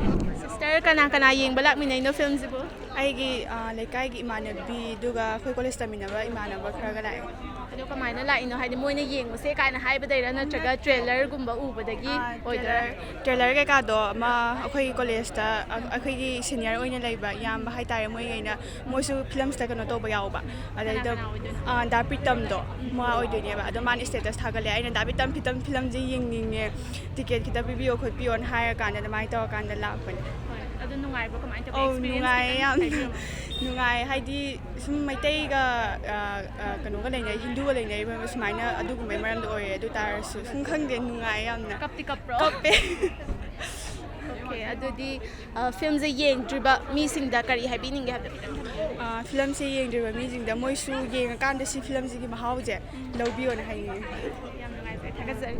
Sister, ꯀꯅꯥ ꯀꯅꯥ ꯌꯦꯡꯕ ꯂꯥꯛꯃꯤꯟꯅꯩꯅꯣ filmꯁꯤꯕꯨ? ꯑꯩꯒꯤ, ꯑ, ꯂꯩꯀꯥꯏꯒꯤ ꯏꯃꯥꯟꯅꯕꯤ, ꯑꯗꯨꯒ ꯑꯩꯈꯣꯏ college ꯇꯝꯃꯤꯟꯅꯕ ꯏꯃꯥꯟꯅꯕ ꯈꯔꯒ ꯂꯥꯛꯑꯦ꯫ ꯑꯗꯣ ꯀꯃꯥꯏꯅ ꯂꯥꯛꯏꯅꯣ? ꯍꯥꯏꯗꯤ ꯃꯣꯏꯅ ꯌꯦꯡꯉꯨꯁꯦ ꯀꯥꯏꯅ ꯍꯥꯏꯕꯗꯩꯔꯥ, ꯅꯠꯇ꯭ꯔꯒ trailerꯒꯨꯝꯕ ꯎꯕꯗꯒꯤ ꯑꯥ, ꯑꯣꯏꯗꯣꯏꯔꯥ? Trailer, trailer ꯀꯩꯀꯥꯗꯣ ꯑꯃ ꯑꯩꯈꯣꯏꯒꯤ collegeꯇ ꯑ-, ꯑꯩꯈꯣꯏꯒꯤ senior ꯑꯣꯏꯅ ꯂꯩꯕ ꯏꯌꯥꯝꯕ ꯍꯥꯏꯇꯥꯔꯦ, ꯃꯣꯏꯒꯩꯅ ꯃꯣꯏꯁꯨ filmꯁꯤꯗ ꯀꯩꯅꯣ ꯇꯧꯕ ꯌꯥꯎꯕ꯫ ꯑꯗꯩꯗ, ꯀꯅꯥ ꯑꯣꯏꯗꯣꯏꯅꯣ? ꯑꯥ, ꯗꯥ ꯄ꯭ꯔꯤꯇꯝꯗꯣ ꯃꯥ ꯑꯣꯏꯗꯣꯏꯅꯦꯕ꯫ ꯑꯗꯣ ꯃꯥꯅ status ꯊꯥꯒꯠꯂꯦ, ꯑꯩꯅ "ꯗꯥ ꯄ꯭ꯔꯤꯇꯝ, ꯐꯤꯇꯝ filmꯁꯦ ꯌꯦꯡꯅꯤꯡꯉꯦ, ticket ꯈꯤꯇ ꯄꯤꯕꯤꯌꯣ ꯈꯣꯠꯄꯤꯌꯣꯅ" ꯍꯥꯏꯔꯀꯥꯟꯗ ꯑꯗꯨꯃꯥꯏꯅ ꯇꯧꯔꯀꯥꯟꯗ ꯂꯥꯛꯄꯅꯦ꯫ ꯍꯣꯏ, ꯑꯗꯨ ꯅꯨꯡꯉꯥꯏꯕ꯭ꯔꯣ? ꯀꯃꯥꯏꯅ ꯇꯧꯒꯦ? ꯑꯧ, experience ꯅꯨꯡꯉꯥꯏꯌꯦ ꯈꯤꯇꯪ ꯌꯥꯝꯅ꯫ ꯍꯥꯏꯕꯤꯔꯝꯃꯣ꯫ ꯅꯨꯡꯉꯥꯏ, ꯍꯥꯏꯗꯤ ꯁꯨꯝ ꯃꯩꯇꯩꯒ, ꯑ, ꯑ, ꯀꯩꯅꯣꯒ ꯂꯩꯅꯔꯤ, ꯍꯤꯟꯗꯨꯒ ꯂꯩꯅꯔꯤꯕ ꯁꯨꯃꯥꯏꯅ ꯑꯗꯨꯒꯨꯝꯕꯩ ꯃꯔꯝꯗ ꯑꯣꯏꯔꯦ꯫ ꯑꯗꯨ ꯇꯥꯔꯁꯨ ꯁꯨꯝ ꯈꯪꯗꯦ, ꯅꯨꯡꯉꯥꯏꯌꯦ ꯌꯥꯝꯅ꯫ ꯀꯞꯇꯤ ꯀꯞꯄ꯭ꯔꯣ? ꯀꯞꯄꯦ꯫ Okay, ꯑꯗꯨꯗꯤ, ꯑ, filmꯁꯦ ꯌꯦꯡꯗ꯭ꯔꯤꯕ ꯃꯤꯁꯤꯡꯗ ꯀꯔꯤ ꯍꯥꯏꯕꯤꯅꯤꯡꯒꯦ ꯍꯥꯏꯕꯗꯣ ꯈꯤꯇꯪ ꯊꯝꯕꯤꯌꯨ꯫ ꯑ, filmꯁꯦ ꯌꯦꯡꯗ꯭ꯔꯤꯕ ꯃꯤꯁꯤꯡꯗ ꯃꯣꯏꯁꯨ ꯌꯦꯡꯉꯀꯥꯟꯗ ꯁꯤ filmꯁꯤꯒꯤ ꯃꯍꯥꯎꯁꯦ ꯂꯧꯕꯤꯌꯣꯅ ꯍꯥꯏꯅꯤꯡꯉꯤ꯫ ꯌꯥꯝ ꯅꯨꯡꯉꯥꯏꯖꯔꯦ, ꯊꯥꯒꯠꯆꯔꯤ꯫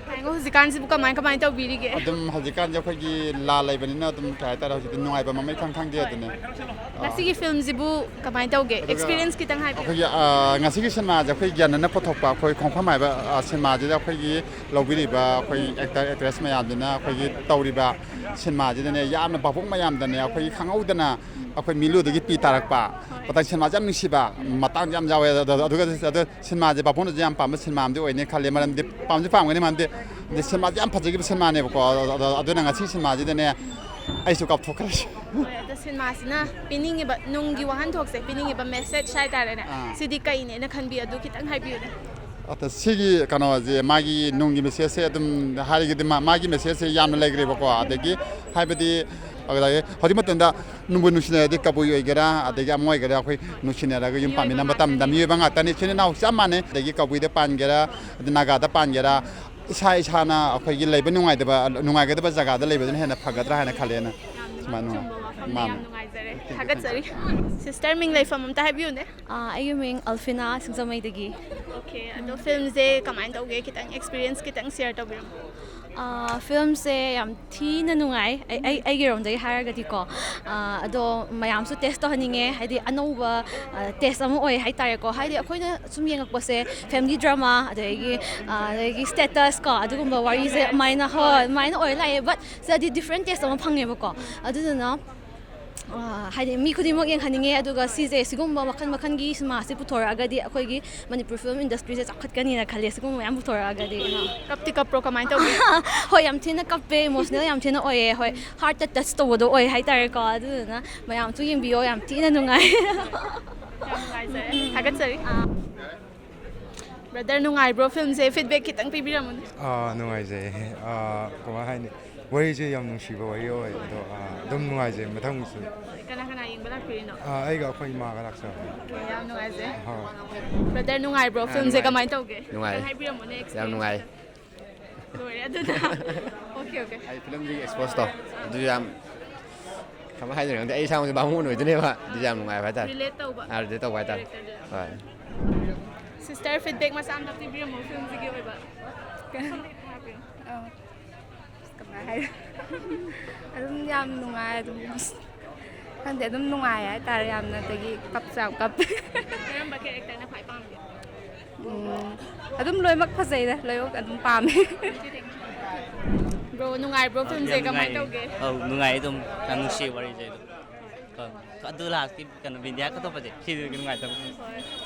ꯉꯥꯏꯉꯣ, ꯍꯧꯖꯤꯛꯀꯥꯟꯁꯤꯕꯨ ꯀꯃꯥꯏ ꯀꯃꯥꯏ ꯇꯧꯕꯤꯔꯤꯒꯦ? ꯑꯗꯨꯝ ꯍꯧꯖꯤꯛꯀꯥꯟꯁꯦ ꯑꯩꯈꯣꯏꯒꯤ ꯂꯥꯟ ꯂꯩꯕꯅꯤꯅ ꯑꯗꯨꯝ ꯀꯩ ꯍꯥꯏꯇꯥꯔꯦ, ꯍꯧꯖꯤꯛꯇꯤ ꯅꯨꯡꯉꯥꯏꯕ ꯃꯃꯩ ꯈꯪ ꯈꯪꯗꯦ ꯑꯗꯨꯅꯦ꯫ ꯉꯁꯤꯒꯤ filmꯁꯤꯕꯨ ꯀꯃꯥꯏꯅ ꯇꯧꯒꯦ? ꯑꯗꯨꯒ experience ꯈꯤꯇꯪ ꯍꯥꯏꯕꯤꯌꯨ꯫ ꯑꯩꯈꯣꯏꯒꯤ, ꯑ, ꯉꯁꯤꯒꯤ ꯁꯤꯅꯦꯃꯥꯁꯦ ꯑꯩꯈꯣꯏ ꯒ꯭ꯌꯥꯅꯟꯅ ꯄꯨꯊꯣꯛꯄ ꯑꯩꯈꯣꯏ ꯈꯣꯡꯐꯝ ꯍꯥꯏꯕ, ꯑ, ꯁꯤꯅꯦꯃꯥꯁꯤꯗ ꯑꯩꯈꯣꯏꯒꯤ ꯂꯧꯕꯤꯔꯤꯕ ꯑꯩꯈꯣꯏ actor actress ꯃꯌꯥꯝꯁꯤꯅ ꯑꯩꯈꯣꯏꯒꯤ ꯇꯧꯔꯤꯕ ꯁꯤꯅꯦꯃꯥꯁꯤꯗꯅꯦ, ꯌꯥꯝꯅ ꯚꯥꯕꯣꯛ ꯃꯌꯥꯝꯗꯅꯦ ꯑꯩꯈꯣꯏꯒꯤ ꯈꯪꯍꯧꯗꯅ ꯑꯩꯈꯣꯏ ꯃꯤꯠꯂꯨꯗꯒꯤ ꯄꯤ ꯇꯥꯔꯛꯄ ꯃꯇꯥꯡ, ꯁꯤꯅꯦꯃꯥꯁꯦ ꯌꯥꯝ ꯅꯨꯡꯁꯤꯕ ꯃꯇꯥꯡꯁꯨ ꯌꯥꯝ ꯌꯥꯎꯋꯦ꯫ ꯑꯗ-, ꯑꯗꯨꯒ ꯑꯗꯨ ꯁꯤꯅꯦꯃꯥꯁꯦ ꯕꯥꯕꯣꯟꯅꯁꯨ ꯌꯥꯝ ꯄꯥꯝꯕ ꯁꯤꯅꯦꯃꯥ ꯑꯃꯗꯤ ꯑꯣꯏꯅꯤ ꯈꯜꯂꯦ, ꯃꯔꯝꯗꯤ ꯄꯥꯝꯁꯨ ꯄꯥꯝꯒꯅꯤ, ꯃꯔꯝꯗꯤ ꯑꯗ ꯁꯤꯅꯦꯃꯥꯁꯦ ꯌꯥꯝ ꯐꯖꯈꯤꯕ ꯁꯤꯅꯦꯃꯥꯅꯦꯕꯀꯣ꯫ ꯑꯗ-, ꯑꯗ-, ꯑꯗꯨꯅ ꯉꯁꯤ ꯁꯤꯅꯦꯃꯥꯁꯤꯗꯅꯦ ꯑꯩꯁꯨ ꯀꯥꯞꯊꯣꯛꯈ꯭ꯔꯦ꯫ ꯍꯣꯏ, ꯑꯗꯣ ꯁꯤꯅꯦꯃꯥꯁꯤꯅ ꯄꯤꯅꯤꯡꯉꯤꯕ, ꯅꯨꯡꯒꯤ ꯋꯥꯍꯟꯊꯣꯛꯁꯦ, ꯄꯤꯅꯤꯡꯉꯤꯕ message ꯍꯥꯏꯇꯥꯔꯦꯅꯦ, ꯑꯥ꯫ ꯁꯤꯗꯤ ꯀꯩꯅꯦꯅ ꯈꯟꯕꯤ, ꯑꯗꯨ ꯈꯤꯇꯪ ꯍꯥꯏꯕꯤꯌꯨꯅꯦ꯫ ꯑꯗ ꯁꯤꯒꯤ ꯀꯩꯅꯣꯁꯦ, ꯃꯥꯒꯤ ꯅꯨꯡꯒꯤ messageꯁꯦ ꯑꯗꯨꯝ ꯍꯥꯏꯔꯒꯗꯤ ꯃꯥ-, ꯃꯥꯒꯤ messageꯁꯦ ꯌꯥꯝꯅ ꯂꯩꯈ꯭ꯔꯦꯕꯀꯣ꯫ ꯑꯗꯒꯤ ꯍꯥꯏꯕꯗꯤ ꯑꯗꯨꯗꯒꯤ ꯍꯧꯖꯤꯛ ꯃꯇꯝꯗ ꯅꯨꯡꯕꯨ ꯅꯨꯡꯁꯤꯅꯔꯗꯤ ꯀꯕꯨꯏ ꯑꯣꯏꯒꯦꯔꯥ, ꯑꯗꯒꯤ ꯑꯃ ꯑꯣꯏꯒꯦꯔꯥ, ꯑꯩꯈꯣꯏ ꯅꯨꯡꯁꯤꯅꯔꯒ ꯌꯨꯝ ꯄꯥꯟꯃꯤꯟꯅꯕ ꯃꯇꯝꯗ ꯃꯤꯑꯣꯏꯕ ꯉꯥꯛꯇꯅꯤ꯫ ꯏꯆꯤꯟ ꯏꯅꯥꯎ ꯆꯞ ꯃꯥꯟꯅꯩ꯫ ꯑꯗꯒꯤ ꯀꯕꯨꯏꯗ ꯄꯥꯟꯒꯦꯔꯥ, ꯑꯗꯩ ꯅꯥꯒꯥꯗ ꯄꯥꯟꯒꯦꯔꯥ, ꯏꯁꯥ ꯏꯁꯥꯅ ꯑꯩꯈꯣꯏꯒꯤ ꯂꯩꯕ ꯅꯨꯡꯉꯥꯏꯇꯕ, ꯅꯨꯡꯉꯥꯏꯒꯗꯕ ꯖꯒꯥꯗ ꯂꯩꯕꯗꯅ ꯍꯦꯟꯅ ꯐꯒꯗ꯭ꯔꯥ ꯍꯥꯏꯅ ꯈꯜꯂꯦꯅ꯫ ꯌꯥꯝꯅ ꯁꯨꯃꯥꯏꯅ ꯆꯨꯝꯕ ꯋꯥꯐꯝꯅꯤ꯫ ꯃꯥꯅꯦ꯫ ꯌꯥꯝ ꯅꯨꯡꯉꯥꯏꯖꯔꯦ꯫ ꯊꯥꯒꯠꯆꯔꯤ꯫ ꯁꯤꯁꯇꯔ, ꯃꯤꯡ ꯂꯩꯐꯝ ꯑꯝꯇ ꯍꯥꯏꯕꯤꯌꯨꯅꯦ꯫ ꯑꯥ, ꯑꯩꯒꯤ ꯃꯤꯡ ꯑꯜꯐꯤꯅꯥ ꯁꯤꯡꯖꯃꯩꯗꯒꯤ꯫ ꯑꯣꯀꯦ, ꯑꯗꯣ ꯐꯤꯂꯝꯁꯦ ꯀꯃꯥꯏꯅ ꯇꯧꯒꯦ? ꯈꯤꯇꯪ ꯑꯦꯛꯁꯄꯤꯔꯤꯌꯦꯟꯁ ꯈꯤꯇꯪ ꯁꯤꯌꯔ ꯇꯧꯕꯤꯔꯝꯃꯣ꯫ ꯑꯥ, ꯐꯤꯂꯝꯁꯦ ꯌꯥꯝ ꯊꯤꯅ ꯅꯨꯡꯉꯥꯏ꯫ ꯑꯩ, ꯑꯩ, ꯑꯩꯒꯤꯔꯣꯝꯗꯒꯤ ꯍꯥꯏꯔꯒꯗꯤꯀꯣ, ꯑꯥ, ꯑꯗꯣ ꯃꯌꯥꯝꯁꯨ ꯇꯦꯁ ꯇꯧꯍꯟꯅꯤꯡꯉꯦ, ꯍꯥꯏꯗꯤ ꯑꯅꯧꯕ, ꯑꯥ, ꯇꯦꯁ ꯑꯃ ꯑꯣꯏ ꯍꯥꯏꯇꯥꯔꯦꯀꯣ꯫ ꯍꯥꯏꯗꯤ ꯑꯩꯈꯣꯏꯅ ꯁꯨꯝ ꯌꯦꯡꯉꯛꯄꯁꯦ ꯐꯦꯃꯤꯂꯤ ꯗ꯭ꯔꯃꯥ, ꯑꯗꯒꯤ, ꯑꯥ, ꯑꯗꯒꯤ ꯁ꯭ꯇꯦꯇꯁ ꯀꯣ, ꯑꯗꯨꯒꯨꯝꯕ ꯋꯥꯔꯤꯁꯦ ꯑꯗꯨꯃꯥꯏꯅ, ꯍꯣꯏ, ꯑꯗꯨꯃꯥꯏꯅ ꯑꯣꯏ ꯂꯥꯛꯑꯦ꯫ ꯕꯠ ꯁꯤꯗꯗꯤ ꯗꯤꯐ꯭ꯔꯦꯟ ꯇꯦꯁ ꯑꯃ ꯐꯪꯉꯦꯕꯀꯣ꯫ ꯑꯗꯨꯗꯨꯅ, ꯑꯥ, ꯍꯥꯏꯗꯤ ꯃꯤ ꯈꯨꯗꯤꯡꯃꯛ ꯌꯦꯡꯍꯟꯅꯤꯡꯉꯦ꯫ ꯑꯗꯨꯒ ꯁꯤꯁꯦ ꯁꯤꯒꯨꯝꯕ ꯃꯈꯜ ꯃꯈꯜꯒꯤ ꯁꯤꯅꯦꯃꯥꯁꯦ ꯄꯨꯊꯣꯔꯛꯑꯒꯗꯤ ꯑꯩꯈꯣꯏꯒꯤ ꯃꯅꯤꯄꯨꯔ ꯐꯤꯂꯝ ꯏꯟꯗꯁꯇ꯭ꯔꯤꯁꯦ ꯆꯥꯎꯈꯠꯀꯅꯤꯅ ꯈꯜꯂꯦ, ꯁꯤꯒꯨꯝꯕ ꯃꯌꯥꯝ ꯄꯨꯊꯣꯔꯛꯑꯒꯗꯤ꯫ ꯀꯞꯇꯤ ꯀꯞꯄ꯭ꯔꯣ? ꯀꯃꯥꯏꯅ ꯇꯧꯒꯦ? ꯍꯣꯏ, ꯌꯥꯝ ꯊꯤꯅ ꯀꯞꯄꯦ, ꯏꯃꯣꯁꯅꯦꯜ ꯌꯥꯝ ꯊꯤꯅ ꯑꯣꯏꯌꯦ꯫ ꯍꯣꯏ, ꯍꯥꯔꯠꯇ ꯇꯆ ꯇꯧꯕꯗꯣ ꯑꯣꯏ ꯍꯥꯏꯇꯥꯔꯦꯀꯣ꯫ ꯑꯗꯨꯗꯨꯅ ꯃꯌꯥꯝꯁꯨ ꯌꯦꯡꯕꯤꯌꯣ, ꯌꯥꯝ ꯊꯤꯅ ꯅꯨꯡꯉꯥꯏ꯫ ꯌꯥꯝ ꯅꯨꯡꯉꯥꯏꯖꯔꯦ꯫ ꯊꯥꯒꯠꯆꯔꯤ꯫ ꯑꯥ꯫ ꯕ꯭ꯔꯗꯔ, ꯅꯨꯡꯉꯥꯏꯕ꯭ꯔꯣ ꯐꯤꯂꯝꯁꯦ? ꯐꯤꯗꯕꯦꯛ ꯈꯤꯇꯪ ꯄꯤꯕꯤꯔꯝꯃꯨꯅꯦ꯫ ꯑꯥ, ꯅꯨꯡꯉꯥꯏꯖꯩ꯫ ꯑꯥ, ꯀꯃꯥꯏ ꯍꯥꯏꯅꯤ? ꯋꯥꯔꯤꯁꯦ ꯌꯥꯝ ꯅꯨꯡꯁꯤꯕ ꯋꯥꯔꯤ ꯑꯣꯏ꯫ ꯑꯗꯣ, ꯑꯥ, ꯑꯗꯨꯝ ꯅꯨꯡꯉꯥꯏꯖꯩ꯫ ꯃꯊꯪꯁꯨ꯫ ꯀꯅꯥ ꯀꯅꯥ ꯌꯦꯡꯕ ꯂꯥꯛꯄꯤꯔꯤꯅꯣ? ꯑꯥ, ꯑꯩꯒ ꯑꯩꯈꯣꯏ ꯏꯃꯥꯒ ꯂꯥꯛꯆꯕꯅꯦ꯫ ꯑꯣꯀꯦ, ꯌꯥꯝ ꯅꯨꯡꯉꯥꯏꯖꯩ꯫ ꯍꯣꯏ꯫ ꯕ꯭ꯔꯗꯔ, ꯅꯨꯡꯉꯥꯏꯕ꯭ꯔꯣ ꯑꯥ, ꯐꯤꯂꯝꯁꯦ? ꯅꯨꯡꯉꯥꯏ꯫ ꯀꯃꯥꯏꯅ ꯇꯧꯒꯦ? ꯅꯨꯡꯉꯥꯏ꯫ ꯈꯤꯇꯪ ꯍꯥꯏꯕꯤꯔꯝꯃꯨꯅꯦ, ꯌꯥꯝ ꯅꯨꯡꯉꯥꯏ꯫ ꯑꯦꯛꯁꯄꯤꯔꯤꯌꯦꯟꯁ ꯈꯤꯇꯪ꯫ ꯂꯣꯏꯔꯦ ꯑꯗꯨꯅ꯫ Okay, okay. ꯑꯩ ꯐꯤꯂꯝꯁꯤꯒꯤ ꯑꯦꯛꯁꯄꯣꯖꯇꯣ ꯑꯗꯨ ꯌꯥꯝ ꯀꯃꯥꯏ ꯍꯥꯏꯗꯣꯏꯅꯣ ꯈꯪꯗꯦ꯫ ꯑꯩ ꯏꯁꯥꯃꯛꯁꯦ ꯚꯥꯃꯣꯟ ꯑꯣꯏꯗꯣꯏꯅꯦꯕ꯫ ꯑꯗꯨ ꯌꯥꯝ ꯅꯨꯡꯉꯥꯏꯕ ꯍꯥꯏꯇꯥꯔꯦ꯫ ꯔꯤꯂꯦꯠ ꯇꯧꯕ꯫ ꯑꯥ, ꯔꯤꯂꯦꯠ ꯇꯧꯕ ꯍꯥꯏꯇꯥꯔꯦ꯫ ꯀꯦꯔꯦꯛꯇꯔꯗꯨꯗ꯫ ꯍꯣꯏ꯫ ꯁꯤꯁꯇꯔ, ꯐꯤꯗꯕꯦꯛ ꯃꯆꯥ ꯑꯝꯇ ꯄꯤꯕꯤꯔꯝꯃꯣ ꯐꯤꯂꯝꯁꯤꯒꯤ ꯑꯣꯏꯕ꯫ ꯑꯥ꯫ ꯀꯃꯥꯏ ꯍꯥꯏ-, ꯑꯗꯨꯝ ꯌꯥꯝ ꯅꯨꯡꯉꯥꯏ, ꯑꯗꯨꯝ, ꯈꯪꯗꯦ, ꯑꯗꯨꯝ ꯅꯨꯡꯉꯥꯏ ꯍꯥꯏꯇꯥꯔꯦ ꯌꯥꯝꯅ, ꯑꯗꯒꯤ ꯀꯞꯁꯨ ꯌꯥꯝ ꯀꯞꯄꯦ꯫ ꯀꯔꯝꯕ ꯀꯦꯔꯦꯛꯇꯔꯅ ꯈ꯭ꯋꯥꯏ ꯄꯥꯝꯒꯦ? ꯎꯝ, ꯑꯗꯨꯝ ꯂꯣꯏꯅꯃꯛ ꯐꯖꯩꯗ, ꯂꯣꯏꯅꯃꯛ ꯑꯗꯨꯝ ꯄꯥꯝꯃꯦ꯫ ꯕ꯭ꯔꯣ, ꯅꯨꯡꯉꯥꯏꯕ꯭ꯔꯣ ꯑꯥ, ꯐꯤꯂꯝꯁꯦ? ꯌꯥꯝ ꯀꯃꯥꯏꯅ ꯅꯨꯡꯉꯥꯏꯌꯦ꯫ ꯇꯧꯒꯦ? ꯑꯧ, ꯅꯨꯡꯉꯥꯏ ꯑꯗꯨꯝ, ꯌꯥꯝ ꯅꯨꯡꯁꯤ ꯋꯥꯔꯤꯁꯦ ꯑꯗꯨꯝ꯫ ꯑꯥ, ꯑꯗꯨ ꯂꯥꯁꯀꯤ ꯀꯩꯅꯣ ꯕꯤꯟꯗꯤꯌꯥ ꯀꯠꯊꯣꯛꯄꯁꯦ, ꯁꯤꯗꯤ ꯅꯨꯡꯉꯥꯏꯇꯕ꯫ ꯍꯣꯏ꯫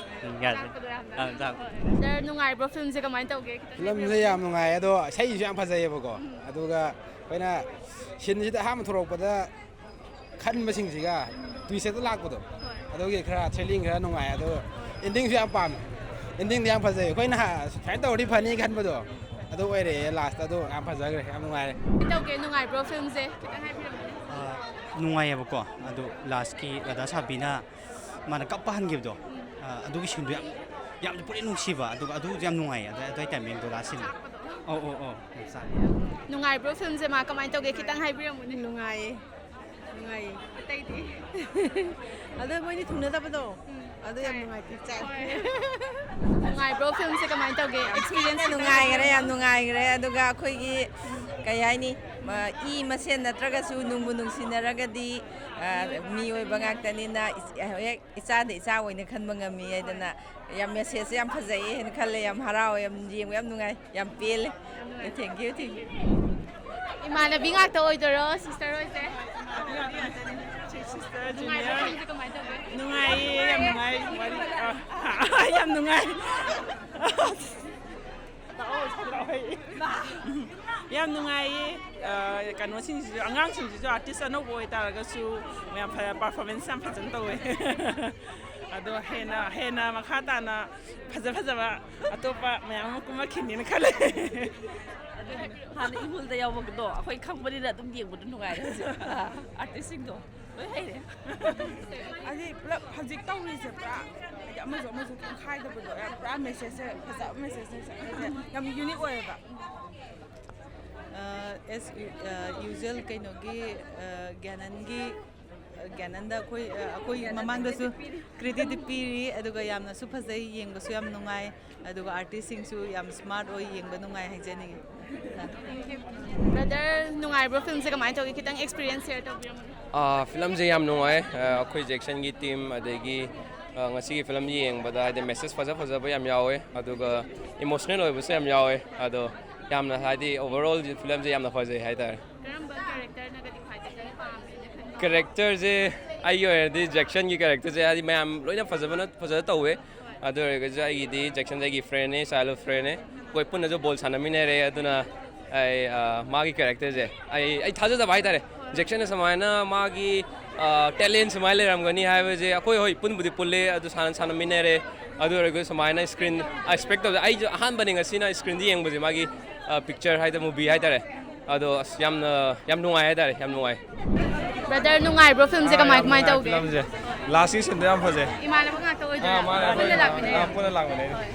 ꯎꯝ, ꯌꯥꯗꯦ꯫ ꯆꯥꯛꯄꯗꯣ ꯌꯥꯝꯅ꯫ ꯑꯥ, ꯆꯥꯛ꯫ ꯍꯣꯏ꯫ ꯁꯤꯁꯇꯔ, ꯅꯨꯡꯉꯥꯏꯕ꯭ꯔꯣ ꯐꯤꯂꯝꯁꯦ? ꯀꯃꯥꯏꯅ ꯇꯧꯒꯦ? ꯈꯤꯇꯪ ꯐꯤꯂꯝꯁꯦ ꯍꯥꯏꯕꯤꯔꯝꯃꯣ꯫ ꯌꯥꯝ ꯅꯨꯡꯉꯥꯏ, ꯑꯗꯣ ꯏꯁꯩꯁꯨ ꯌꯥꯝ ꯐꯖꯩꯌꯦꯕꯀꯣ꯫ ꯎꯝ꯫ ꯑꯗꯨꯒ ꯑꯩꯈꯣꯏꯅ ꯁꯤꯟꯁꯤꯗ ꯑꯍꯥꯟꯕ ꯊꯣꯛꯂꯛꯄꯗ ꯈꯟꯕꯁꯤꯡꯁꯤꯒ ꯇ꯭ꯋꯤꯁ ꯍꯦꯛꯇ ꯂꯥꯛꯄꯗꯣ, ꯍꯣꯏ꯫ ꯑꯗꯨꯒꯤ ꯈꯔ ꯊ꯭ꯔꯤꯂꯤꯡ, ꯈꯔ ꯅꯨꯡꯉꯥꯏ꯫ ꯑꯗꯣ ꯍꯣꯏ꯫ ꯑꯦꯟꯗꯤꯡꯁꯨ ꯌꯥꯝ ꯄꯥꯝꯃꯦ꯫ ꯑꯦꯟꯗꯤꯡꯗꯤ ꯌꯥꯝ ꯐꯖꯩ꯫ ꯑꯩꯈꯣꯏꯅ ꯍꯥ-, ꯁꯨꯃꯥꯏꯅ ꯇꯧꯔꯗꯤ ꯐꯅꯤ ꯈꯟꯕꯗꯣ, ꯑꯗꯨ ꯑꯣꯏꯔꯛꯑꯦ ꯂꯥꯁꯇ꯫ ꯑꯗꯣ ꯌꯥꯝ ꯐꯖꯈ꯭ꯔꯦ, ꯌꯥꯝ ꯅꯨꯡꯉꯥꯏꯔꯦ꯫ ꯀꯃꯥꯏꯅ ꯇꯧꯒꯦ? ꯅꯨꯡꯉꯥꯏꯕ꯭ꯔꯣ ꯐꯤꯂꯝꯁꯦ? ꯈꯤꯇꯪ ꯍꯥꯏꯕꯤꯔꯝꯃꯨꯅꯦ꯫ ꯅꯨꯡꯉꯥꯏꯌꯦꯕꯀꯣ꯫ ꯑꯗꯨ ꯂꯥꯁꯀꯤ ꯔꯥꯙꯥ ꯁꯥꯕꯤꯅ ꯃꯥꯅ ꯀꯞꯄ ꯍꯟꯈꯤꯕꯗꯣ, ꯑ, ꯑꯗꯨꯒꯤ ꯁꯤꯟꯗꯣ ꯌꯥꯝ, ꯌꯥꯝ ꯄꯨꯛꯅꯤꯡ ꯅꯨꯡꯁꯤꯕ꯫ ꯑꯗꯨꯒ ꯑꯗꯨ ꯌꯥꯝ ꯅꯨꯡꯉꯥꯏꯌꯦ꯫ ꯑꯗꯨ, ꯑꯗꯨꯋꯥꯏ ꯇꯥꯏꯃꯤꯡꯗꯣ, ꯂꯥꯁ ꯁꯤꯟꯗꯣ꯫ ꯑꯧ, ꯑꯧ, ꯑꯧ, ꯌꯥꯝ ꯆꯥꯅꯩ꯫ ꯅꯨꯡꯉꯥꯏꯕ꯭ꯔꯣ ꯐꯤꯂꯝꯁꯦ? ꯃꯥ ꯀꯃꯥꯏꯅ ꯇꯧꯒꯦ? ꯈꯤꯇꯪ ꯍꯥꯏꯕꯤꯔꯝꯃꯨꯅꯦ꯫ ꯅꯨꯡꯉꯥꯏꯌꯦ꯫ ꯅꯨꯡꯉꯥꯏꯌꯦ꯫ ꯑꯇꯩꯗꯤ? ꯑꯗꯣ ꯃꯣꯏꯅꯤ ꯊꯨꯡꯅꯗꯕꯗꯣ, ꯎꯝ, ꯑꯗꯨ ꯌꯥꯝ ꯅꯨꯡꯉꯥꯏꯇꯦ꯫ ꯆꯥꯏ꯫ ꯍꯣꯏ꯫ ꯅꯨꯡꯉꯥꯏꯕ꯭ꯔꯣ ꯐꯤꯂꯝꯁꯦ? ꯀꯃꯥꯏꯅ ꯇꯧꯒꯦ? ꯌꯥꯝ ꯊꯤꯅ experience ꯈꯤꯇꯪ ꯅꯨꯡꯉꯥꯏꯈ꯭ꯔꯦ, ꯍꯥꯏꯕꯤꯔꯝꯃꯨꯅꯦ꯫ ꯌꯥꯝ ꯅꯨꯡꯉꯥꯏꯈ꯭ꯔꯦ꯫ ꯑꯗꯨꯒ ꯑꯩꯈꯣꯏꯒꯤ, ꯀꯩ ꯍꯥꯏꯅꯤ, ꯃ-, ꯏ ꯃꯁꯦꯟ ꯅꯠꯇ꯭ꯔꯒꯁꯨ ꯅꯨꯡꯕꯨ ꯅꯨꯡꯁꯤꯅꯔꯒꯗꯤ, ꯑ, ꯃꯤꯑꯣꯏꯕ ꯉꯥꯛꯇꯅꯤꯅ ꯏꯆ-, ꯍꯦꯛ ꯏꯆꯥꯗ ꯏꯆꯥ ꯑꯣꯏꯅ ꯈꯟꯕ ꯉꯝꯃꯤ ꯍꯥꯏꯗꯅ, ꯌꯥꯝ message ꯁꯦ ꯌꯥꯝ ꯐꯖꯩꯌꯦ ꯍꯥꯏꯅ ꯈꯜꯂꯦ꯫ ꯌꯥꯝ ꯍꯔꯥꯎꯋꯦ, ꯌꯥꯝ ꯌꯦꯡꯕ ꯌꯥꯝ ꯅꯨꯡꯉꯥꯏ, ꯌꯥꯝ ꯄꯦꯜꯂꯦ꯫ Thank you, thank you꯫ ꯏꯃꯥꯟꯅꯕꯤ ꯉꯥꯛꯇ ꯑꯣꯏꯗꯣꯏꯔꯣ, sister ꯍꯣꯏꯁꯦ? Sister ꯅꯨꯡꯉꯥꯏꯕ꯭ꯔꯣ, junior꯫ ꯐꯤꯂꯝꯁꯦ ꯀꯃꯥꯏꯅ ꯇꯧꯒꯦ? ꯅꯨꯡꯉꯥꯏꯌꯦ, ꯌꯥꯝ ꯅꯨꯡꯉꯥꯏ꯫ ꯋꯥꯔꯤ, ꯑ, ꯌꯥꯝ ꯅꯨꯡꯉꯥꯏ꯫ ꯌꯥꯝ ꯅꯨꯡꯉꯥꯏꯌꯦ꯫ ꯑ, ꯀꯩꯅꯣꯁꯤꯡꯁꯤꯁꯨ, ꯑꯉꯥꯡꯁꯤꯡꯁꯤꯁꯨ artist ꯑꯅꯧꯕ ꯑꯣꯏꯇꯥꯔꯒꯁꯨ ꯌꯥꯝ ꯐ-, performance ꯌꯥꯝ ꯐꯖꯅ ꯇꯧꯋꯦ꯫ ꯑꯗꯣ ꯍꯦꯟꯅ, ꯍꯦꯟꯅ ꯃꯈꯥ ꯇꯥꯅ ꯐꯖ ꯐꯖꯕ ꯑꯇꯣꯞꯄ ꯃꯌꯥꯝ ꯑꯃ ꯀꯨꯝꯃꯛꯈꯤꯅꯤꯅ ꯈꯜꯂꯦ꯫ ꯑꯗꯨ ꯍꯥꯟꯅ ꯏꯍꯨꯜꯗ ꯌꯥꯎꯕꯗꯣ ꯑꯩꯈꯣꯏ ꯈꯪꯕꯅꯤꯅ ꯑꯗꯨꯝ ꯌꯦꯡꯕꯗ ꯅꯨꯡꯉꯥꯏꯔꯦ ꯍꯧꯖꯤꯛ꯫ Artist ꯁꯤꯡꯗꯣ ꯂꯣꯏ ꯍꯩꯔꯦ꯫ ꯍꯥꯏꯗꯤ ꯄꯨꯂꯞ ꯍꯧꯖꯤꯛ ꯇꯧꯔꯤꯁꯦ ꯄꯨꯔꯥ, ꯍꯥꯏꯗꯤ ꯑꯃꯁꯨ ꯑꯃꯁꯨ ꯀꯩꯝ ꯈꯥꯏꯗꯕꯗꯣ, ꯌꯥꯝ ꯄꯨꯔꯥ message ꯁꯦ, ꯐꯖꯕ message ꯁꯦ ꯆꯠꯂꯤꯁꯦ, ꯌꯥꯝ unique ꯑꯣꯏꯌꯦꯕ꯫ ꯑ, as u-, ꯑ, usual ꯀꯩꯅꯣꯒꯤ, ꯑ, ꯒ꯭ꯌꯥꯅꯟꯒꯤ, ꯑ, ꯒ꯭ꯌꯥꯅꯟꯗ ꯑꯩꯈꯣꯏ, ꯑ, ꯑꯩꯈꯣꯏ ꯃꯃꯥꯡꯗꯁꯨ credit ꯄꯤꯔꯤ, ꯑꯗꯨꯒ ꯌꯥꯝꯅꯁꯨ ꯐꯖꯩ, ꯌꯦꯡꯕꯁꯨ ꯌꯥꯝ ꯅꯨꯡꯉꯥꯏ, ꯑꯗꯨꯒ artist ꯁꯤꯡꯁꯨ ꯌꯥꯝ smart ꯑꯣꯏ, ꯌꯦꯡꯕ ꯅꯨꯡꯉꯥꯏ ꯍꯥꯏꯖꯅꯤꯡꯉꯤ꯫ ꯑ꯫ Brother, ꯅꯨꯡꯉꯥꯏꯕ꯭ꯔꯣ ꯐꯤꯂꯝꯁꯦ? ꯀꯃꯥꯏꯅ ꯇꯧꯒꯦ? ꯈꯤꯇꯪ experience share ꯇꯧꯕꯤꯔꯝꯃꯨꯅꯦ꯫ ꯑꯥ, ꯐꯤꯂꯝꯁꯦ ꯌꯥꯝ ꯅꯨꯡꯉꯥꯏ꯫ ꯑ, ꯑꯩꯈꯣꯏ ꯖꯦꯛꯁꯟꯒꯤ team, ꯑꯗꯒꯤ, ꯑ, ꯉꯁꯤꯒꯤ ꯐꯤꯂꯝ ꯌꯦꯡꯕꯗ ꯍꯥꯏꯗꯤ message ꯐꯖ ꯐꯖꯕ ꯌꯥꯝ ꯌꯥꯎꯋꯦ, ꯑꯗꯨꯒ emotional ꯑꯣꯏꯕꯁꯨ ꯌꯥꯝ ꯌꯥꯎꯋꯦ꯫ ꯑꯗꯣ ꯌꯥꯝꯅ ꯍꯥꯏꯗꯤ overall ꯐꯤꯂꯝꯁꯦ ꯌꯥꯝꯅ ꯐꯖꯩ ꯍꯥꯏꯇꯥꯔꯦ꯫ ꯀꯔꯝꯕ character ꯅꯒꯗꯤ ꯈ꯭ꯋꯥꯏꯗꯒꯤ ꯄꯥꯝꯃꯦꯅ ꯈꯟꯕ? Character ꯁꯦ ꯑꯩꯒꯤ ꯑꯣꯏꯅꯗꯤ ꯖꯦꯛꯁꯟꯒꯤ character ꯁꯦ ꯍꯥꯏꯗꯤ ꯃꯌꯥꯝ ꯂꯣꯏꯅ ꯐꯖꯕꯅ, ꯐꯖꯅ ꯇꯧꯋꯦ꯫ ꯑꯗꯨ ꯑꯣꯏꯔꯒꯁꯨ ꯑꯩꯒꯤꯗꯤ ꯖꯦꯛꯁꯟꯁꯦ ꯑꯩꯒꯤ friend ꯅꯦ, childhood friend ꯅꯦ꯫ ꯑꯩꯈꯣꯏ ꯄꯨꯟꯅꯁꯨ ball ꯁꯥꯟꯅꯃꯤꯟꯅꯔꯦ꯫ ꯑꯗꯨꯅ ꯑꯩ, ꯑ, ꯃꯥꯒꯤ character ꯁꯦ ꯑꯩ, ꯑꯩ ꯊꯥꯖꯗꯕ ꯍꯥꯏꯇꯥꯔꯦ꯫ ꯖꯦꯛꯁꯟꯅ ꯁꯨꯃꯥꯏꯅ ꯃꯥꯒꯤ, ꯑ, talent ꯁꯨꯃꯥꯏꯅ ꯂꯩꯔꯝꯒꯅꯤ ꯍꯥꯏꯕꯁꯦ꯫ ꯑꯩꯈꯣꯏ ꯍꯣꯏ ꯄꯨꯟꯕꯨꯗꯤ ꯄꯨꯜꯂꯦ, ꯑꯗꯨ ꯁꯥꯟꯅ ꯁꯥꯟꯅꯃꯤꯟꯅꯔꯦ꯫ ꯑꯗꯨ ꯑꯣꯏꯔꯒꯁꯨ ꯁꯨꯃꯥꯏꯅ screen expect ꯇꯧꯗꯦ꯫ ꯑꯩꯁꯨ ꯑꯍꯥꯟꯕꯅꯤ ꯉꯁꯤꯅ screen ꯗ ꯌꯦꯡꯕꯁꯦ, ꯃꯥꯒꯤ, ꯑ, picture ꯍꯥꯏꯗꯤ movie ꯍꯥꯏꯇꯥꯔꯦ꯫ ꯑꯗꯣ ꯑꯁ ꯌꯥꯝꯅ, ꯌꯥꯝ ꯅꯨꯡꯉꯥꯏ ꯍꯥꯏꯇꯥꯔꯦ, ꯌꯥꯝ ꯅꯨꯡꯉꯥꯏ꯫ ꯕ꯭ꯔꯗꯔ, ꯅꯨꯡꯉꯥꯏꯕ꯭ꯔꯣ ꯐꯤꯂꯝꯁꯦ? ꯑꯥ, ꯀꯃꯥꯏ ꯌꯥꯝ ꯀꯃꯥꯏ ꯅꯨꯡꯉꯥꯏ ꯇꯧꯒꯦ? ꯐꯤꯂꯝꯁꯦ꯫ ꯂꯥꯁ ꯁꯤꯟꯗꯣ ꯌꯥꯝ ꯐꯖꯩ꯫ ꯏꯃꯥꯟꯅꯕ ꯉꯥꯛꯇ ꯑꯣꯏꯗꯣꯏꯔꯥ? ꯑꯥ, ꯃꯥꯅꯦ, ꯄꯨꯟꯅ ꯑꯩꯈꯣꯏ, ꯂꯥꯛꯃꯤꯟꯅꯩꯔꯥ? ꯑꯥ, ꯄꯨꯟꯅ ꯂꯥꯛꯃꯤꯟꯅꯩ꯫ ꯍꯣꯏ꯫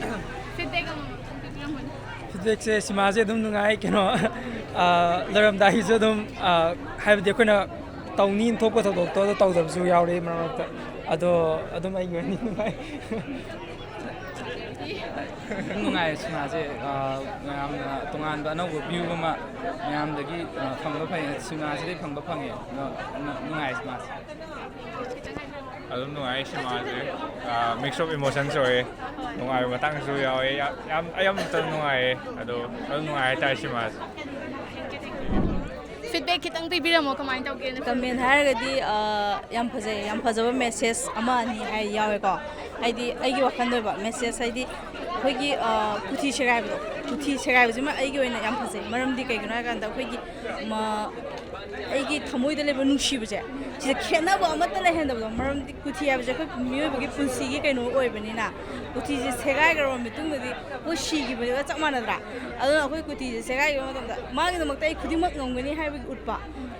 ꯐꯤꯗꯕꯦꯛ ꯑꯃꯃꯝꯇꯪ ꯄꯤꯕꯤꯔꯝꯃꯣꯅꯦ꯫ ꯐꯤꯗꯕꯦꯛꯁꯦ ꯁꯤꯃꯥꯁꯦ ꯑꯗꯨꯝ ꯅꯨꯡꯉꯥꯏ, ꯀꯩꯅꯣ, ꯑꯥ, ꯂꯣꯏꯔꯝꯗꯥꯏꯒꯤꯁꯨ ꯑꯗꯨꯝ, ꯑꯥ, ꯍꯥꯏꯕꯗꯤ ꯑꯩꯈꯣꯏꯅ ꯇꯧꯅꯤꯅ ꯊꯣꯛꯄ ꯊꯧꯗꯣꯛꯇꯣ ꯑꯗꯨ ꯇꯧꯗꯕꯁꯨ ꯌꯥꯎꯔꯛꯑꯦ ꯃꯔꯛ ꯃꯔꯛꯇ꯫ ꯑꯗꯣ ꯑꯗꯨꯝ ꯑꯩꯒꯤ ꯑꯣꯏꯅꯗꯤ ꯅꯨꯡꯉꯥꯏ꯫ ꯑꯗꯨꯝ ꯅꯨꯡꯉꯥꯏ ꯁꯤꯃꯥꯁꯦ, ꯑꯥ, ꯃꯌꯥꯝꯅ ꯇꯣꯉꯥꯟꯕ ꯑꯅꯧꯕ ꯚ꯭ꯌꯨ ꯑꯃ ꯃꯌꯥꯝꯗꯒꯤ, ꯑꯥ, ꯐꯪꯕ ꯐꯪꯉꯦ, ꯁꯤꯃꯥꯁꯤꯗꯒꯤ ꯐꯪꯕ ꯐꯪꯉꯦ꯫ ꯑꯗꯣ ꯅꯨꯡꯉꯥꯏ ꯁꯤꯃꯥꯁꯦ꯫ ꯑꯗꯨꯝ ꯅꯨꯡꯉꯥꯏ ꯁꯤꯃꯥꯁꯦ꯫ ꯃꯤꯛꯁ ꯑꯣꯐ ꯏꯃꯣꯁꯟꯁ ꯑꯣꯏꯌꯦ꯫ ꯅꯨꯡꯉꯥꯏꯕ ꯃꯇꯥꯡꯁꯨ ꯌꯥꯎꯋꯦ꯫ ꯌꯥꯝ, ꯌꯥꯝ ꯑꯌꯥꯝꯕ ꯃꯇꯝ ꯅꯨꯡꯉꯥꯏꯌꯦ꯫ ꯑꯗꯣ ꯑꯗꯨꯝ ꯅꯨꯡꯉꯥꯏ ꯍꯥꯏꯇꯥꯔꯦ ꯁꯤꯃꯥꯁꯦ꯫ ꯐꯤꯗꯕꯦꯛ ꯈꯤꯇꯪ ꯄꯤꯕꯤꯔꯝꯃꯣ, ꯀꯃꯥꯏꯅ ꯇꯧꯒꯦꯅ? ꯀꯃꯦꯟ ꯍꯥꯏꯔꯒꯗꯤ, ꯑ, ꯌꯥꯝ ꯐꯖꯩ, ꯌꯥꯝ ꯐꯖꯕ ꯃꯦꯁꯦꯖ ꯑꯃ ꯑꯅꯤ ꯍꯥꯏ ꯌꯥꯎꯋꯦꯀꯣ꯫ ꯍꯥꯏꯗꯤ ꯑꯩꯒꯤ ꯋꯥꯈꯜꯗ ꯑꯣꯏꯕ ꯃꯦꯁꯦꯖ ꯍꯥꯏꯗꯤ ꯑꯩꯈꯣꯏꯒꯤ, ꯑ, ꯀꯨꯊꯤ ꯁꯦꯒꯥꯏꯕꯗꯣ, ꯀꯨꯊꯤ ꯁꯦꯒꯥꯏꯕꯁꯤꯃ ꯑꯩꯒꯤ ꯑꯣꯏꯅ ꯌꯥꯝ ꯐꯖꯩ꯫ ꯃꯔꯝꯗꯤ ꯀꯩꯒꯤꯅꯣ ꯍꯥꯏ ꯀꯥꯟꯗ ꯑꯩꯈꯣꯏꯒꯤ ꯃ-, ꯑꯩꯒꯤ ꯊꯃꯣꯏꯗ ꯂꯩꯕ ꯅꯨꯡꯁꯤꯕꯁꯦ, ꯁꯤꯗ ꯈꯦꯠꯅꯕ ꯑꯃꯠꯇ ꯂꯩꯍꯟꯗꯕꯗꯣ꯫ ꯃꯔꯝꯗꯤ ꯀꯨꯊꯤ ꯍꯥꯏꯕꯁꯦ ꯑꯩꯈꯣꯏ ꯃꯤꯑꯣꯏꯕꯒꯤ ꯄꯨꯟꯁꯤꯒꯤ ꯀꯩꯅꯣ ꯑꯣꯏꯕꯅꯤꯅ, ꯀꯨꯊꯤꯁꯦ ꯁꯦꯒꯥꯏꯈ꯭ꯔꯕ ꯃꯇꯨꯡꯗꯗꯤ ꯑꯩꯈꯣꯏ ꯁꯤꯈꯤꯕꯅꯦꯕ, ꯆꯞ ꯃꯥꯟꯅꯗ꯭ꯔꯥ? ꯑꯗꯨꯅ ꯑꯩꯈꯣꯏ ꯀꯨꯊꯤꯁꯦ ꯁꯦꯒꯥꯏꯈꯤꯕ ꯃꯇꯝꯗ ꯃꯥꯒꯤꯗꯃꯛꯇ ꯑꯩ ꯈꯨꯗꯤꯡꯃꯛ ꯉꯝꯒꯅꯤ ꯍꯥꯏꯕꯒꯤ ꯎꯠꯄ꯫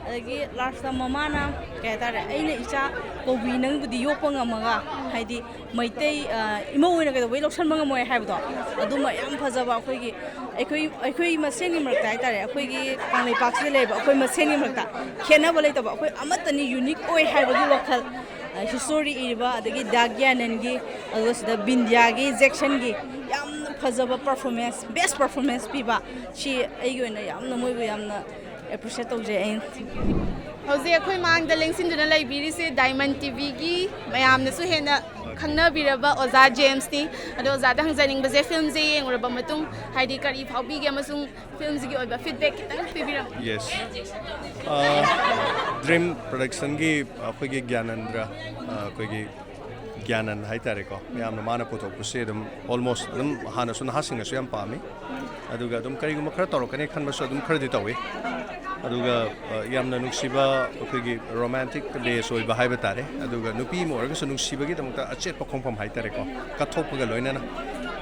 ꯑꯗꯒꯤ ꯂꯥꯁꯇ ꯃꯃꯥꯅ ꯀꯩ ꯍꯥꯏꯇꯥꯔꯦ, "ꯑꯩꯅ ꯏꯆꯥ ꯀꯧꯕꯤ ꯅꯪꯕꯨꯗꯤ ꯌꯣꯛꯄ ꯉꯝꯃꯒ", ꯍꯥꯏꯗꯤ ꯃꯩꯇꯩ, ꯑ, ꯏꯃꯧ ꯑꯣꯏꯅ ꯀꯩꯗꯧꯕꯩ ꯂꯧꯁꯟꯕ ꯉꯝꯃꯣꯏ ꯍꯥꯏꯕꯗꯣ, ꯑꯗꯨꯃ ꯌꯥꯝ ꯐꯖꯕ꯫ ꯑꯩꯈꯣꯏꯒꯤ, ꯑꯩꯈꯣꯏ, ꯑꯩꯈꯣꯏ ꯃꯁꯦꯟꯒꯤ ꯃꯔꯛꯇ ꯍꯥꯏꯇꯥꯔꯦ, ꯑꯩꯈꯣꯏꯒꯤ ꯀꯪꯂꯩꯄꯥꯛꯁꯤꯗ ꯂꯩꯕ ꯑꯩꯈꯣꯏ ꯃꯁꯦꯟꯒꯤ ꯃꯔꯛꯇ ꯈꯦꯠꯅꯕ ꯂꯩꯇꯕ, ꯑꯩꯈꯣꯏ ꯑꯃꯠꯇꯅꯤ, ꯌꯨꯅꯤꯛ ꯑꯣꯏ ꯍꯥꯏꯕꯒꯤ ꯋꯥꯈꯜ꯫ ꯑ, ꯍꯤꯁꯇꯣꯔꯤ ꯏꯔꯤꯕ, ꯑꯗꯒꯤ ꯗꯥ ꯒ꯭ꯌꯥꯅꯟꯒꯤ, ꯑꯗꯨꯒ ꯁꯤꯗ ꯕꯤꯟꯗꯤꯌꯥꯒꯤ, ꯖꯦꯛꯁꯟꯒꯤ ꯌꯥꯝꯅ ꯐꯖꯕ ꯄꯔꯐꯣꯔꯃꯦꯟꯁ, ꯕꯦꯁ ꯄꯔꯐꯣꯔꯃꯦꯟꯁ ꯄꯤꯕ, ꯁꯤ ꯑꯩꯒꯤ ꯑꯣꯏꯅ ꯌꯥꯝꯅ, ꯃꯣꯏꯕꯨ ꯌꯥꯝꯅ ꯑꯦꯄ꯭ꯔꯤꯁꯤꯌꯦꯠ ꯇꯧꯖꯩ ꯑꯩꯅ꯫ ꯍꯧꯖꯤꯛ ꯑꯩꯈꯣꯏ ꯃꯥꯡꯗ ꯂꯦꯡꯁꯤꯟꯗꯨꯅ ꯂꯩꯕꯤꯔꯤꯁꯦ ꯗꯥꯏꯃꯟ ꯇꯤꯚꯤꯒꯤ ꯃꯌꯥꯝꯅꯁꯨ ꯍꯦꯟꯅ ꯈꯪꯅꯕꯤꯔꯕ ꯑꯣꯖꯥ ꯖꯦꯝꯁꯅꯤ꯫ ꯑꯗꯣ ꯑꯣꯖꯥꯗ ꯍꯪꯖꯅꯤꯡꯕꯁꯦ, ꯐꯤꯂꯝꯁꯦ ꯌꯦꯡꯂꯨꯔꯕ ꯃꯇꯨꯡ ꯍꯥꯏꯗꯤ ꯀꯔꯤ ꯐꯥꯎꯕꯤꯒꯦ ꯑꯃꯁꯨꯡ ꯐꯤꯂꯝꯁꯤꯒꯤ ꯑꯣꯏꯕ ꯐꯤꯗꯕꯦꯛ ꯈꯤꯇꯪ ꯄꯤꯕꯤꯔꯝꯃꯨ꯫ ꯌꯦꯁ꯫ ꯑ, ꯗ꯭ꯔꯤꯝ ꯄ꯭ꯔꯗꯛꯁꯟꯒꯤ ꯑꯩꯈꯣꯏꯒꯤ ꯒ꯭ꯌꯥꯅꯟꯗ꯭ꯔ, ꯑ, ꯑꯩꯈꯣꯏꯒꯤ ꯒ꯭ꯌꯥꯅꯟ ꯍꯥꯏꯇꯥꯔꯦꯀꯣ, ꯃꯌꯥꯝꯅ ꯃꯥꯅ ꯄꯨꯊꯣꯛꯄꯁꯦ ꯑꯗꯨꯝ ꯑꯣꯜꯃꯣꯁ ꯑꯗꯨꯝ ꯍꯥꯟꯅꯁꯨ ꯅꯍꯥꯁꯤꯡꯅꯁꯨ ꯌꯥꯝ ꯄꯥꯝꯃꯤ꯫ ꯑꯗꯨꯒ ꯑꯗꯨꯝ ꯀꯔꯤꯒꯨꯝꯕ ꯈꯔ ꯇꯧꯔꯛꯀꯅꯤ ꯈꯟꯕꯁꯨ ꯑꯗꯨꯝ ꯈꯔꯗꯤ ꯇꯧꯏ꯫ ꯑꯗꯨꯒ, ꯑ, ꯌꯥꯝꯅ ꯅꯨꯡꯁꯤꯕ ꯑꯩꯈꯣꯏꯒꯤ ꯔꯣꯃꯥꯟꯇꯤꯛ ꯕꯦꯁ ꯑꯣꯏꯕ ꯍꯥꯏꯕ ꯇꯥꯔꯦ꯫ ꯑꯗꯨꯒ ꯅꯨꯄꯤ ꯑꯃ ꯑꯣꯏꯔꯒꯁꯨ ꯅꯨꯡꯁꯤꯕꯒꯤꯗꯃꯛꯇ ꯑꯆꯦꯠꯄ ꯈꯣꯡꯐꯝ ꯍꯥꯏꯇꯥꯔꯦꯀꯣ, ꯀꯠꯊꯣꯛꯄꯒ ꯂꯣꯏꯅꯅ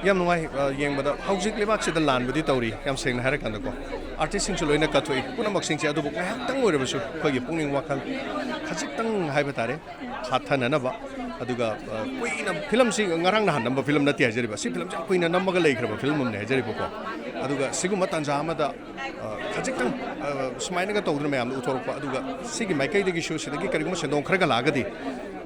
ꯌꯥꯝ ꯅꯨꯡꯉꯥꯏ, ꯑ, ꯌꯦꯡꯕꯗ꯫ ꯍꯧꯖꯤꯛ ꯂꯩꯕꯥꯛꯁꯤꯗ ꯂꯥꯟꯕꯨꯗꯤ ꯇꯧꯔꯤ, ꯌꯥꯝ ꯁꯦꯡꯅ ꯍꯥꯏꯔꯀꯥꯟꯗꯀꯣ꯫ ꯑꯥꯔꯇꯤꯁꯁꯤꯡꯁꯨ ꯂꯣꯏꯅ ꯀꯠꯊꯣꯛꯏ꯫ ꯄꯨꯝꯅꯃꯛꯁꯤꯡꯁꯦ ꯑꯗꯨꯕꯨ ꯉꯥꯏꯍꯥꯛꯇꯪ ꯑꯣꯏꯔꯕꯁꯨ ꯑꯩꯈꯣꯏꯒꯤ ꯄꯨꯛꯅꯤꯡ ꯋꯥꯈꯜ ꯈꯖꯤꯛꯇꯪ ꯍꯥꯏꯕ ꯇꯥꯔꯦ, ꯍꯥꯠꯊꯅꯅꯕ꯫ ꯑꯗꯨꯒ, ꯑ, ꯀꯨꯏꯅ, ꯐꯤꯂꯝꯁꯤ ꯉꯔꯥꯡ ꯅꯍꯥꯟ ꯅꯝꯕ ꯐꯤꯂꯝ ꯅꯠꯇꯦ ꯍꯥꯏꯖꯔꯤꯕ꯫ ꯁꯤ ꯐꯤꯂꯝꯁꯦ ꯌꯥꯝ ꯀꯨꯏꯅ ꯅꯝꯃꯒ ꯂꯩꯈ꯭ꯔꯕ ꯐꯤꯂꯝ ꯑꯃꯅꯦ ꯍꯥꯏꯖꯔꯤꯕꯀꯣ꯫ ꯑꯗꯨꯒ ꯁꯤꯒꯨꯝꯕ ꯇꯥꯟꯖꯥ ꯑꯃꯗ, ꯑ, ꯈꯖꯤꯛꯇꯪ, ꯑ, ꯁꯨꯃꯥꯏꯅꯒ ꯇꯧꯗꯅ ꯃꯌꯥꯝꯗ ꯎꯠꯊꯣꯔꯛꯄ, ꯑꯗꯨꯒ ꯁꯤꯒꯤ ꯃꯥꯏꯀꯩꯗꯒꯤꯁꯨ, ꯁꯤꯗꯒꯤ ꯀꯔꯤꯒꯨꯝꯕ ꯁꯦꯟꯗꯣꯡ ꯈꯔꯒ ꯂꯥꯛꯑꯒꯗꯤ,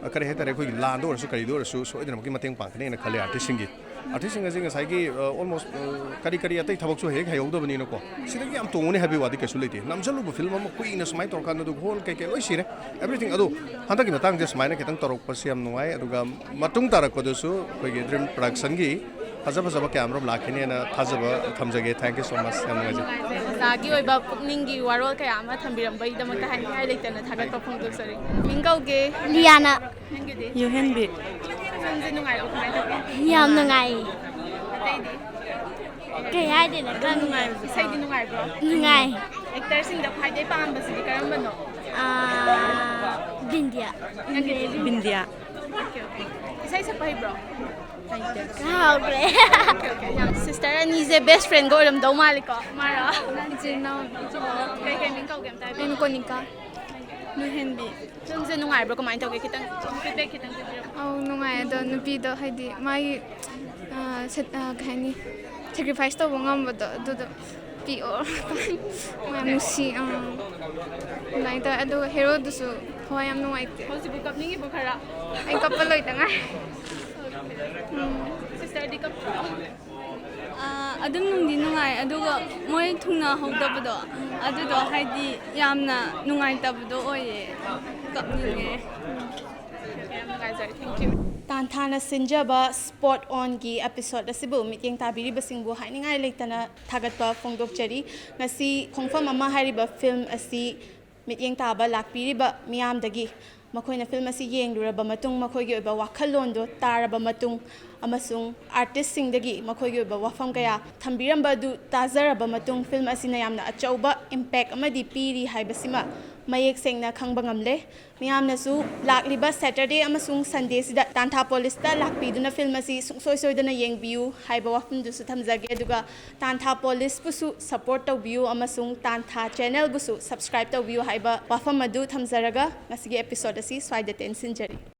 ꯑ, ꯀꯔꯤ ꯍꯥꯏꯇꯥꯔꯦ, ꯑꯩꯈꯣꯏꯒꯤ ꯂꯥꯟꯗ ꯑꯣꯏꯔꯁꯨ ꯀꯔꯤꯗ ꯑꯣꯏꯔꯁꯨ ꯁꯣꯏꯗꯅꯃꯛꯀꯤ ꯃꯇꯦꯡ ꯄꯥꯡꯒꯅꯤꯅ ꯈꯜꯂꯦ ꯑꯥꯔꯇꯤꯁꯁꯤꯡꯒꯤ꯫ ꯑꯥꯔꯇꯤꯁꯁꯤꯡ ꯑꯁꯤ ꯉꯁꯥꯏꯒꯤ, ꯑ, almost, ꯑ, ꯀꯔꯤ ꯀꯔꯤ ꯑꯇꯩ ꯊꯕꯛꯁꯨ ꯍꯦꯛ ꯍꯩꯍꯧꯗꯕꯅꯤꯅꯀꯣ, ꯁꯤꯗꯒꯤ ꯌꯥꯝ ꯇꯣꯡꯉꯅꯤ ꯍꯥꯏꯕꯒꯤ ꯋꯥꯗꯤ ꯀꯩꯁꯨ ꯂꯩꯇꯦ꯫ ꯅꯝꯁꯤꯜꯂꯨꯕ ꯐꯤꯂꯝ ꯑꯃ ꯀꯨꯏꯅ ꯁꯨꯃꯥꯏꯅ ꯇꯧꯔꯀꯥꯟꯗ ꯑꯗꯨ ꯍꯣꯜ ꯀꯩꯀꯩ ꯂꯣꯏ ꯁꯤꯔꯦ, everything꯫ ꯑꯗꯣ ꯍꯟꯗꯛꯀꯤ ꯃꯇꯥꯡꯁꯦ ꯁꯨꯃꯥꯏꯅ ꯈꯤꯇꯪ ꯇꯧꯔꯛꯄꯁꯦ ꯌꯥꯝ ꯅꯨꯡꯉꯥꯏ꯫ ꯑꯗꯨꯒ ꯃꯇꯨꯡ ꯇꯥꯔꯛꯄꯗꯁꯨ ꯑꯩꯈꯣꯏꯒꯤ ꯗ꯭ꯔꯤꯝ ꯄ꯭ꯔꯗꯛꯁꯟꯒꯤ ꯐꯖ ꯐꯖꯕ ꯀꯌꯥ ꯑꯃꯔꯣꯝ ꯂꯥꯛꯈꯤꯅꯦꯅ ꯊꯥꯖꯕ ꯊꯝꯖꯒꯦ꯫ Thank you so much꯫ ꯌꯥꯝ ꯅꯨꯡꯉꯥꯏꯖꯩ꯫ ꯑꯣꯖꯥꯒꯤ ꯑꯣꯏꯕ ꯄꯨꯛꯅꯤꯡꯒꯤ ꯋꯥꯔꯣꯜ ꯀꯌꯥ ꯑꯃ ꯊꯝꯕꯤꯔꯝꯕꯒꯤꯗꯃꯛꯇ ꯍꯥꯏꯅꯤꯡꯉꯥꯏ ꯂꯩꯇꯅ ꯊꯥꯒꯠꯄ ꯐꯣꯡꯗꯣꯛꯆꯔꯤ꯫ ꯃꯤꯡ ꯀꯧꯒꯦ? ꯂꯤꯌꯥꯅ꯫ ꯅꯪꯒꯤꯗꯤ? ꯌꯨꯍꯦꯟꯕꯤ꯫ ꯐꯤꯂꯝꯁꯦ ꯅꯨꯡꯉꯥꯏꯕ꯭ꯔꯣ? ꯀꯃꯥꯏꯅ ꯇꯧꯒꯦ? ꯌꯥꯝ ꯅꯨꯡꯉꯥꯏꯌꯦ꯫ ꯑꯇꯩꯗꯤ? ꯀꯩ ꯍꯥꯏꯗꯣꯏꯅꯣ ꯈꯪꯗꯦ꯫ ꯏꯁꯩꯗꯤ ꯅꯨꯡꯉꯥꯏꯕ꯭ꯔꯣ? ꯅꯨꯡꯉꯥꯏ꯫ ꯑꯦꯛꯇꯔꯁꯤꯡꯗ ꯈ꯭ꯋꯥꯏꯗꯩ ꯄꯥꯝꯕꯁꯤꯗꯤ ꯀꯔꯝꯕꯅꯣ? ꯑꯥ, ꯕꯤꯟꯗꯤꯌꯥ꯫ ꯅꯪꯒꯤꯗꯤ? ꯕꯤꯟꯗꯤꯌꯥ꯫ Okay, okay. ꯏꯁꯩ ꯁꯛꯄ ꯍꯩꯕ꯭ꯔꯣ? ꯍꯩꯇꯦ꯫ ꯀꯥꯎꯈ꯭ꯔꯦ꯫ Okay, okay. ꯌꯥꯝ, ꯁꯤꯁꯇꯔ ꯑꯅꯤꯁꯦ ꯕꯦꯁ ꯐ꯭ꯔꯦꯟꯒ ꯑꯣꯏꯔꯝꯗꯧ ꯃꯥꯜꯂꯦꯀꯣ? ꯃꯥꯔꯣ? ꯏꯆꯤꯟ ꯏꯅꯥꯎ꯫ ꯀꯩ ꯀꯩ ꯃꯤꯡ ꯀꯧꯒꯦ ꯑꯝꯇ ꯍꯥꯏꯕꯤꯌꯨ? ꯑꯩꯅ ꯀꯣꯅꯤꯀꯥ꯫ ꯅꯨꯍꯦꯟꯕꯤ꯫ ꯐꯤꯂꯝꯁꯦ ꯅꯨꯡꯉꯥꯏꯕ꯭ꯔꯣ? ꯀꯃꯥꯏꯅ ꯇꯧꯒꯦ? ꯈꯤꯇꯪ ꯐꯤꯗꯕꯦꯛ ꯈꯤꯇꯪ ꯄꯤꯕꯤꯔꯝꯃꯣ꯫ ꯑꯧ, ꯅꯨꯡꯉꯥꯏ꯫ ꯑꯗꯣ ꯅꯨꯄꯤꯗꯣ ꯍꯥꯏꯗꯤ ꯃꯥꯒꯤ, ꯑ, ꯁꯦꯠ-, ꯑ, ꯀꯩ ꯍꯥꯏꯅꯤ, ꯁꯦꯀ꯭ꯔꯤꯐꯥꯏꯁ ꯇꯧꯕ ꯉꯝꯕꯗꯣ ꯑꯗꯨꯗꯣ ꯄꯤꯌꯣ꯫ ꯌꯥꯝ ꯅꯨꯡꯁꯤ꯫ ꯑꯥ, ꯑꯗꯨꯃꯥꯏꯅ ꯇꯧꯋꯦ꯫ ꯑꯗꯨꯒ ꯍꯦꯔꯣꯗꯨꯁꯨ ꯊꯋꯥꯏ ꯌꯥꯝ ꯅꯨꯡꯉꯥꯏꯇꯦ꯫ ꯍꯧꯖꯤꯛꯄꯨ ꯀꯞꯅꯤꯡꯉꯤꯕꯣ ꯈꯔ? ꯑꯩ ꯀꯞꯄ ꯂꯣꯏꯗ ꯉꯥꯏ꯫ ꯎꯝ꯫ ꯁꯤꯁꯇꯔꯗꯤ ꯀꯞꯇ꯭ꯔꯣ? ꯑꯥ, ꯑꯗꯨꯝ ꯅꯨꯡꯗꯤ ꯅꯨꯡꯉꯥꯏ, ꯑꯗꯨꯒ ꯃꯣꯏ ꯊꯨꯡꯅꯍꯧꯗꯕꯗꯣ, ꯑꯗꯨꯗꯣ ꯍꯥꯏꯗꯤ ꯌꯥꯝꯅ ꯅꯨꯡꯉꯥꯏꯇꯕꯗꯣ ꯑꯣꯏꯌꯦ, ꯀꯞꯅꯤꯡꯉꯦ꯫ ꯌꯥꯝ ꯅꯨꯡꯉꯥꯏꯖꯔꯦ, thank you꯫ ꯇꯥꯟꯊꯥꯅ ꯁꯤꯟꯖꯕ ꯁ꯭ꯄꯣꯠ ꯑꯣꯟꯒꯤ ꯑꯦꯄꯤꯁꯣꯗ ꯑꯁꯤꯕꯨ ꯃꯤꯠꯌꯦꯡ ꯇꯥꯕꯤꯔꯤꯕꯁꯤꯡꯕꯨ ꯍꯥꯏꯅꯤꯡꯉꯥꯏ ꯂꯩꯇꯅ ꯊꯥꯒꯠꯄ ꯐꯣꯡꯗꯣꯛꯆꯔꯤ꯫ ꯉꯁꯤ ꯈꯣꯡꯐꯝ ꯑꯃ ꯍꯥꯏꯔꯤꯕ ꯐꯤꯂꯝ ꯑꯁꯤ ꯃꯤꯠꯌꯦꯡ ꯇꯥꯕ ꯂꯥꯛꯄꯤꯔꯤꯕ ꯃꯤꯌꯥꯝꯗꯒꯤ ꯃꯈꯣꯏꯅ ꯐꯤꯂꯝ ꯑꯁꯤ ꯌꯦꯡꯂꯨꯔꯕ ꯃꯇꯨꯡ, ꯃꯈꯣꯏꯒꯤ ꯑꯣꯏꯕ ꯋꯥꯈꯜꯂꯣꯟꯗꯨ ꯇꯥꯔꯕ ꯃꯇꯨꯡ, ꯑꯃꯁꯨꯡ ꯑꯥꯔꯇꯤꯁꯁꯤꯡꯗꯒꯤ ꯃꯈꯣꯏꯒꯤ ꯑꯣꯏꯕ ꯋꯥꯐꯝ ꯀꯌꯥ ꯊꯝꯕꯤꯔꯝꯕ ꯑꯗꯨ ꯇꯥꯖꯔꯕ ꯃꯇꯨꯡ, ꯐꯤꯂꯝ ꯑꯁꯤꯅ ꯌꯥꯝꯅ ꯑꯆꯧꯕ ꯏꯝꯄꯦꯛ ꯑꯃꯗꯤ ꯄꯤꯔꯤ ꯍꯥꯏꯕꯁꯤꯃ ꯃꯌꯦꯛ ꯁꯦꯡꯅ ꯈꯪꯕ ꯉꯝꯂꯦ꯫ ꯃꯤꯌꯥꯝꯅꯁꯨ ꯂꯥꯛꯂꯤꯕ ꯁꯦꯇꯔꯗꯦ ꯑꯃꯁꯨꯡ ꯁꯟꯗꯦꯁꯤꯗ ꯇꯥꯟꯊꯥ ꯄꯣꯂꯤꯁꯇ ꯂꯥꯛꯄꯤꯗꯨꯅ ꯐꯤꯂꯝ ꯑꯁꯤ ꯁꯨꯡꯁꯣꯏ ꯁꯣꯏꯗꯅ ꯌꯦꯡꯕꯤꯌꯨ ꯍꯥꯏꯕ ꯋꯥꯐꯝꯗꯨꯁꯨ ꯊꯝꯖꯒꯦ꯫ ꯑꯗꯨꯒ ꯇꯥꯟꯊꯥ ꯄꯣꯂꯤꯁꯄꯨꯁꯨ ꯁꯄꯣꯔꯠ ꯇꯧꯕꯤꯌꯨ ꯑꯃꯁꯨꯡ ꯇꯥꯟꯊꯥ ꯆꯦꯅꯦꯜꯕꯨꯁꯨ ꯁꯕꯁꯀ꯭ꯔꯥꯏꯕ ꯇꯧꯕꯤꯌꯨ ꯍꯥꯏꯕ ꯋꯥꯐꯝ ꯑꯗꯨ ꯊꯝꯖꯔꯒ ꯉꯁꯤꯒꯤ ꯑꯦꯄꯤꯁꯣꯗ ꯑꯁꯤ ꯁ꯭ꯋꯥꯏꯗ ꯇꯦꯟꯁꯤꯟꯖꯔꯤ꯫